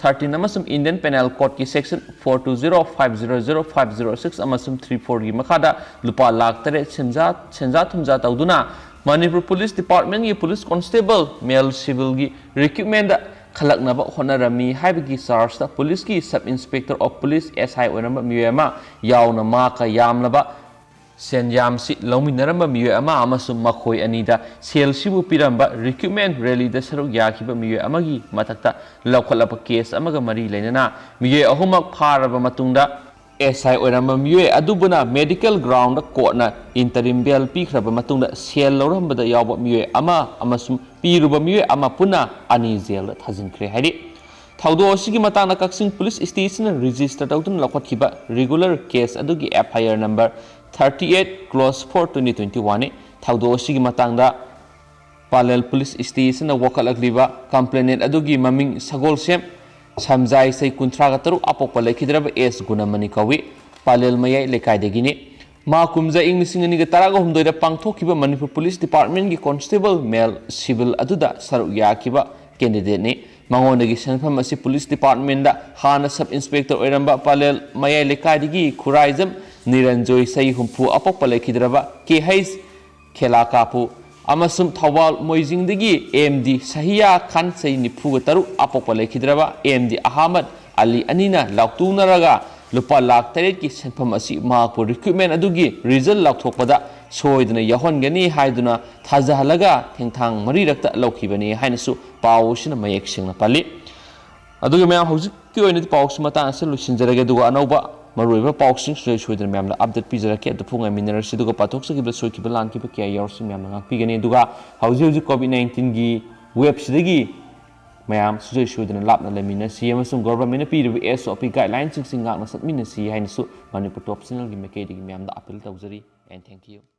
thirteen ꯑꯃꯁꯨꯡ Indian Penal Codeꯀꯤ section four two zero, five zero zero, five zero six ꯑꯃꯁꯨꯡ three fourꯒꯤ ꯃꯈꯥꯗ ꯂꯨꯄꯥ ꯂꯥꯈ ꯇꯔꯦꯠ ꯁꯦꯟꯖꯥ, ꯁꯦꯟꯖꯥ ꯊꯨꯝꯖꯥ ꯇꯧꯗꯨꯅ Manipur Police Departmentꯀꯤ police constable male civilꯒꯤ recruitmentꯗ ꯈꯜꯂꯛꯅꯕ ꯍꯣꯠꯅꯔꯝꯃꯤ ꯍꯥꯏꯕꯒꯤ chargeꯇ policeꯀꯤ Sub Inspector of Police, S I, ꯑꯣꯏꯔꯝꯕ ꯃꯤꯑꯣꯏ ꯑꯃ ꯌꯥꯎꯅ ꯃꯍꯥꯛꯀ ꯌꯥꯝꯂꯕ ꯁꯦꯟꯌꯥꯝꯁꯤ ꯂꯧꯃꯤꯟꯅꯔꯝꯕ ꯃꯤꯑꯣꯏ ꯑꯃ ꯑꯃꯁꯨꯡ ꯃꯈꯣꯏ ꯑꯅꯤꯗ ꯁꯦꯜꯁꯤꯕꯨ ꯄꯤꯔꯝꯕ recruitment rallyꯗ ꯁꯔꯨꯛ ꯌꯥꯈꯤꯕ ꯃꯤꯑꯣꯏ ꯑꯃꯒꯤ ꯃꯊꯛꯇ ꯂꯧꯈꯠꯂꯕ case ꯑꯃꯒ ꯃꯔꯤ ꯂꯩꯅꯅ ꯃꯤꯑꯣꯏ ꯑꯍꯨꯝꯃꯛ ꯐꯥꯔꯕ ꯃꯇꯨꯡꯗ S I ꯑꯣꯏꯔꯝꯕ ꯃꯤꯑꯣꯏ ꯑꯗꯨꯕꯨꯅ medical groundꯗ courtꯅ interim bail ꯄꯤꯈ꯭ꯔꯕ ꯃꯇꯨꯡꯗ ꯁꯦꯜ ꯂꯧꯔꯝꯕꯗ ꯌꯥꯎꯕ ꯃꯤꯑꯣꯏ ꯑꯃ ꯑꯃꯁꯨꯡ ꯄꯤꯔꯨꯕ ꯃꯤꯑꯣꯏ ꯑꯃ ꯄꯨꯟꯅ ꯑꯅꯤ ꯖꯦꯜꯗ ꯊꯥꯖꯤꯟꯈ꯭ꯔꯦ ꯍꯥꯏꯔꯤ꯫ ꯊꯧꯗꯣꯛ ꯑꯁꯤꯒꯤ ꯃꯇꯥꯡꯗ ꯀꯛꯆꯤꯡ Police Stationꯅ register ꯇꯧꯗꯨꯅ ꯂꯧꯈꯠꯈꯤꯕ regular case ꯑꯗꯨꯒꯤ F I R number thirty eight, clause four, twenty twenty oneꯅꯤ꯫ ꯊꯧꯗꯣꯛ ꯑꯁꯤꯒꯤ ꯃꯇꯥꯡꯗ ꯄꯥꯂꯦꯜ Police Stationꯅ ꯋꯥꯀꯠꯂꯛꯂꯤꯕ complainant ꯑꯗꯨꯒꯤ ꯃꯃꯤꯡ ꯁꯒꯣꯜꯁꯦꯝ ꯁꯝꯖꯥꯏ, ꯆꯍꯤ ꯀꯨꯟꯊ꯭ꯔꯥꯒ ꯇꯔꯨꯛ, ꯑꯄꯣꯛꯄ ꯂꯩꯈꯤꯗ꯭ꯔꯕ ꯑꯦꯁ ꯒꯨꯅꯃꯅꯤ ꯀꯧꯏ꯫ ꯄꯥꯂꯦꯜ ꯃꯌꯥꯏ ꯂꯩꯀꯥꯏꯗꯒꯤꯅꯤ꯫ ꯃꯥ ꯀꯨꯝꯖꯥ ꯏꯪ ꯂꯤꯁꯤꯡ ꯑꯅꯤꯒ ꯇꯔꯥꯒ ꯍꯨꯝꯗꯣꯏꯗ ꯄꯥꯡꯊꯣꯛꯈꯤꯕ Manipur Police Departmentꯀꯤ constable male civil ꯑꯗꯨꯗ ꯁꯔꯨꯛ ꯌꯥꯈꯤꯕ candidateꯅꯤ꯫ ꯃꯉꯣꯟꯗꯒꯤ ꯁꯦꯟꯐꯝ ꯑꯁꯤ Police Departmentꯗ ꯍꯥꯟꯅ Sub Inspector ꯑꯣꯏꯔꯝꯕ ꯄꯥꯂꯦꯜ ꯃꯌꯥꯏ ꯂꯩꯀꯥꯏꯗꯒꯤ ꯈꯨꯔꯥꯏꯖꯝ ꯅꯤꯔꯟꯖꯣꯏ, ꯆꯍꯤ ꯍꯨꯝꯐꯨ, ꯑꯄꯣꯛꯄ ꯂꯩꯈꯤꯗ꯭ꯔꯕ ꯀꯦ ꯍꯩꯆ ꯈꯦꯂꯥꯀꯥꯄꯨ ꯑꯃꯁꯨꯡ ꯊꯧꯕꯥꯜ ꯃꯣꯏꯖꯤꯡꯗꯒꯤ ꯑꯦꯝ ꯗꯤ ꯁꯍꯤꯌꯥ ꯈꯥꯟ, ꯆꯍꯤ ꯅꯤꯐꯨꯒ ꯇꯔꯨꯛ, ꯑꯄꯣꯛꯄ ꯂꯩꯈꯤꯗ꯭ꯔꯕ ꯑꯦꯝ ꯗꯤ ꯑꯍꯃꯗ ꯑꯂꯤ ꯑꯅꯤꯅ ꯂꯥꯎꯇꯨꯅꯔꯒ ꯂꯨꯄꯥ ꯂꯥꯈ ꯇꯔꯦꯠꯀꯤ ꯁꯦꯟꯐꯝ ꯑꯁꯤ ꯃꯍꯥꯛꯄꯨ recruitment ꯑꯗꯨꯒꯤ result ꯂꯥꯎꯊꯣꯛꯄꯗ ꯁꯣꯏꯗꯅ ꯌꯥꯎꯍꯟꯒꯅꯤ ꯍꯥꯏꯗꯨꯅ ꯊꯥꯖꯍꯜꯂꯒ ꯊꯦꯡꯊꯥꯡ ꯃꯔꯤꯔꯛꯇ ꯂꯧꯈꯤꯕꯅꯤ ꯍꯥꯏꯅꯁꯨ ꯄꯥꯎ ꯑꯁꯤꯅ ꯃꯌꯦꯛ ꯁꯦꯡꯅ ꯄꯜꯂꯤ꯫ ꯑꯗꯨꯒ ꯃꯌꯥꯝ, ꯍꯧꯖꯤꯛꯀꯤ ꯑꯣꯏꯅꯗꯤ ꯄꯥꯎꯁꯤ ꯃꯇꯥꯡ ꯑꯁꯤꯗ ꯂꯣꯏꯁꯤꯟꯖꯔꯒꯦ, ꯑꯗꯨꯒ ꯑꯅꯧꯕ ꯃꯔꯨꯑꯣꯏꯕ ꯄꯥꯎꯁꯤꯡ ꯁꯨꯡꯁꯣꯏ ꯁꯣꯏꯗꯅ ꯃꯌꯥꯝꯅ update ꯄꯤꯖꯔꯛꯀꯦ꯫ ꯑꯗꯨꯕꯨ ꯉꯥꯏꯃꯤꯟꯅꯔꯁꯤ, ꯑꯗꯨꯒ ꯄꯥꯊꯣꯛꯆꯈꯤꯕꯗ ꯁꯣꯏꯈꯤꯕ ꯂꯥꯟꯈꯤꯕ ꯀꯌꯥ ꯌꯥꯎꯔꯁꯨ ꯃꯌꯥꯝꯅ ꯉꯥꯛꯄꯤꯒꯅꯤ꯫ ꯑꯗꯨꯒ ꯍꯧꯖꯤꯛ ꯍꯧꯖꯤꯛ COVID nineteenꯒꯤ waveꯁꯤꯗꯒꯤ ꯃꯌꯥꯝ ꯁꯨꯡꯁꯣꯏ ꯁꯣꯏꯗꯅ ꯂꯥꯞꯅ ꯂꯩꯃꯤꯟꯅꯁꯤ ꯑꯃꯁꯨꯡ ꯒꯣꯚꯔꯟꯃꯦꯟꯠꯅ ꯄꯤꯔꯤꯕ ꯑꯦꯁ ꯑꯣ ꯄꯤ ꯒꯥꯏꯗꯂꯥꯏꯟꯁꯤꯡꯁꯤ ꯉꯥꯛꯅ ꯆꯠꯃꯤꯟꯅꯁꯤ ꯍꯥꯏꯅꯁꯨ ꯃꯅꯤꯄꯨꯔ ꯇꯣꯞ ꯆꯦꯅꯦꯜꯒꯤ ꯃꯥꯏꯀꯩꯗꯒꯤ ꯃꯌꯥꯝꯗ ꯑꯥꯄꯤꯜ ꯇꯧꯖꯔꯤ꯫ And thank you.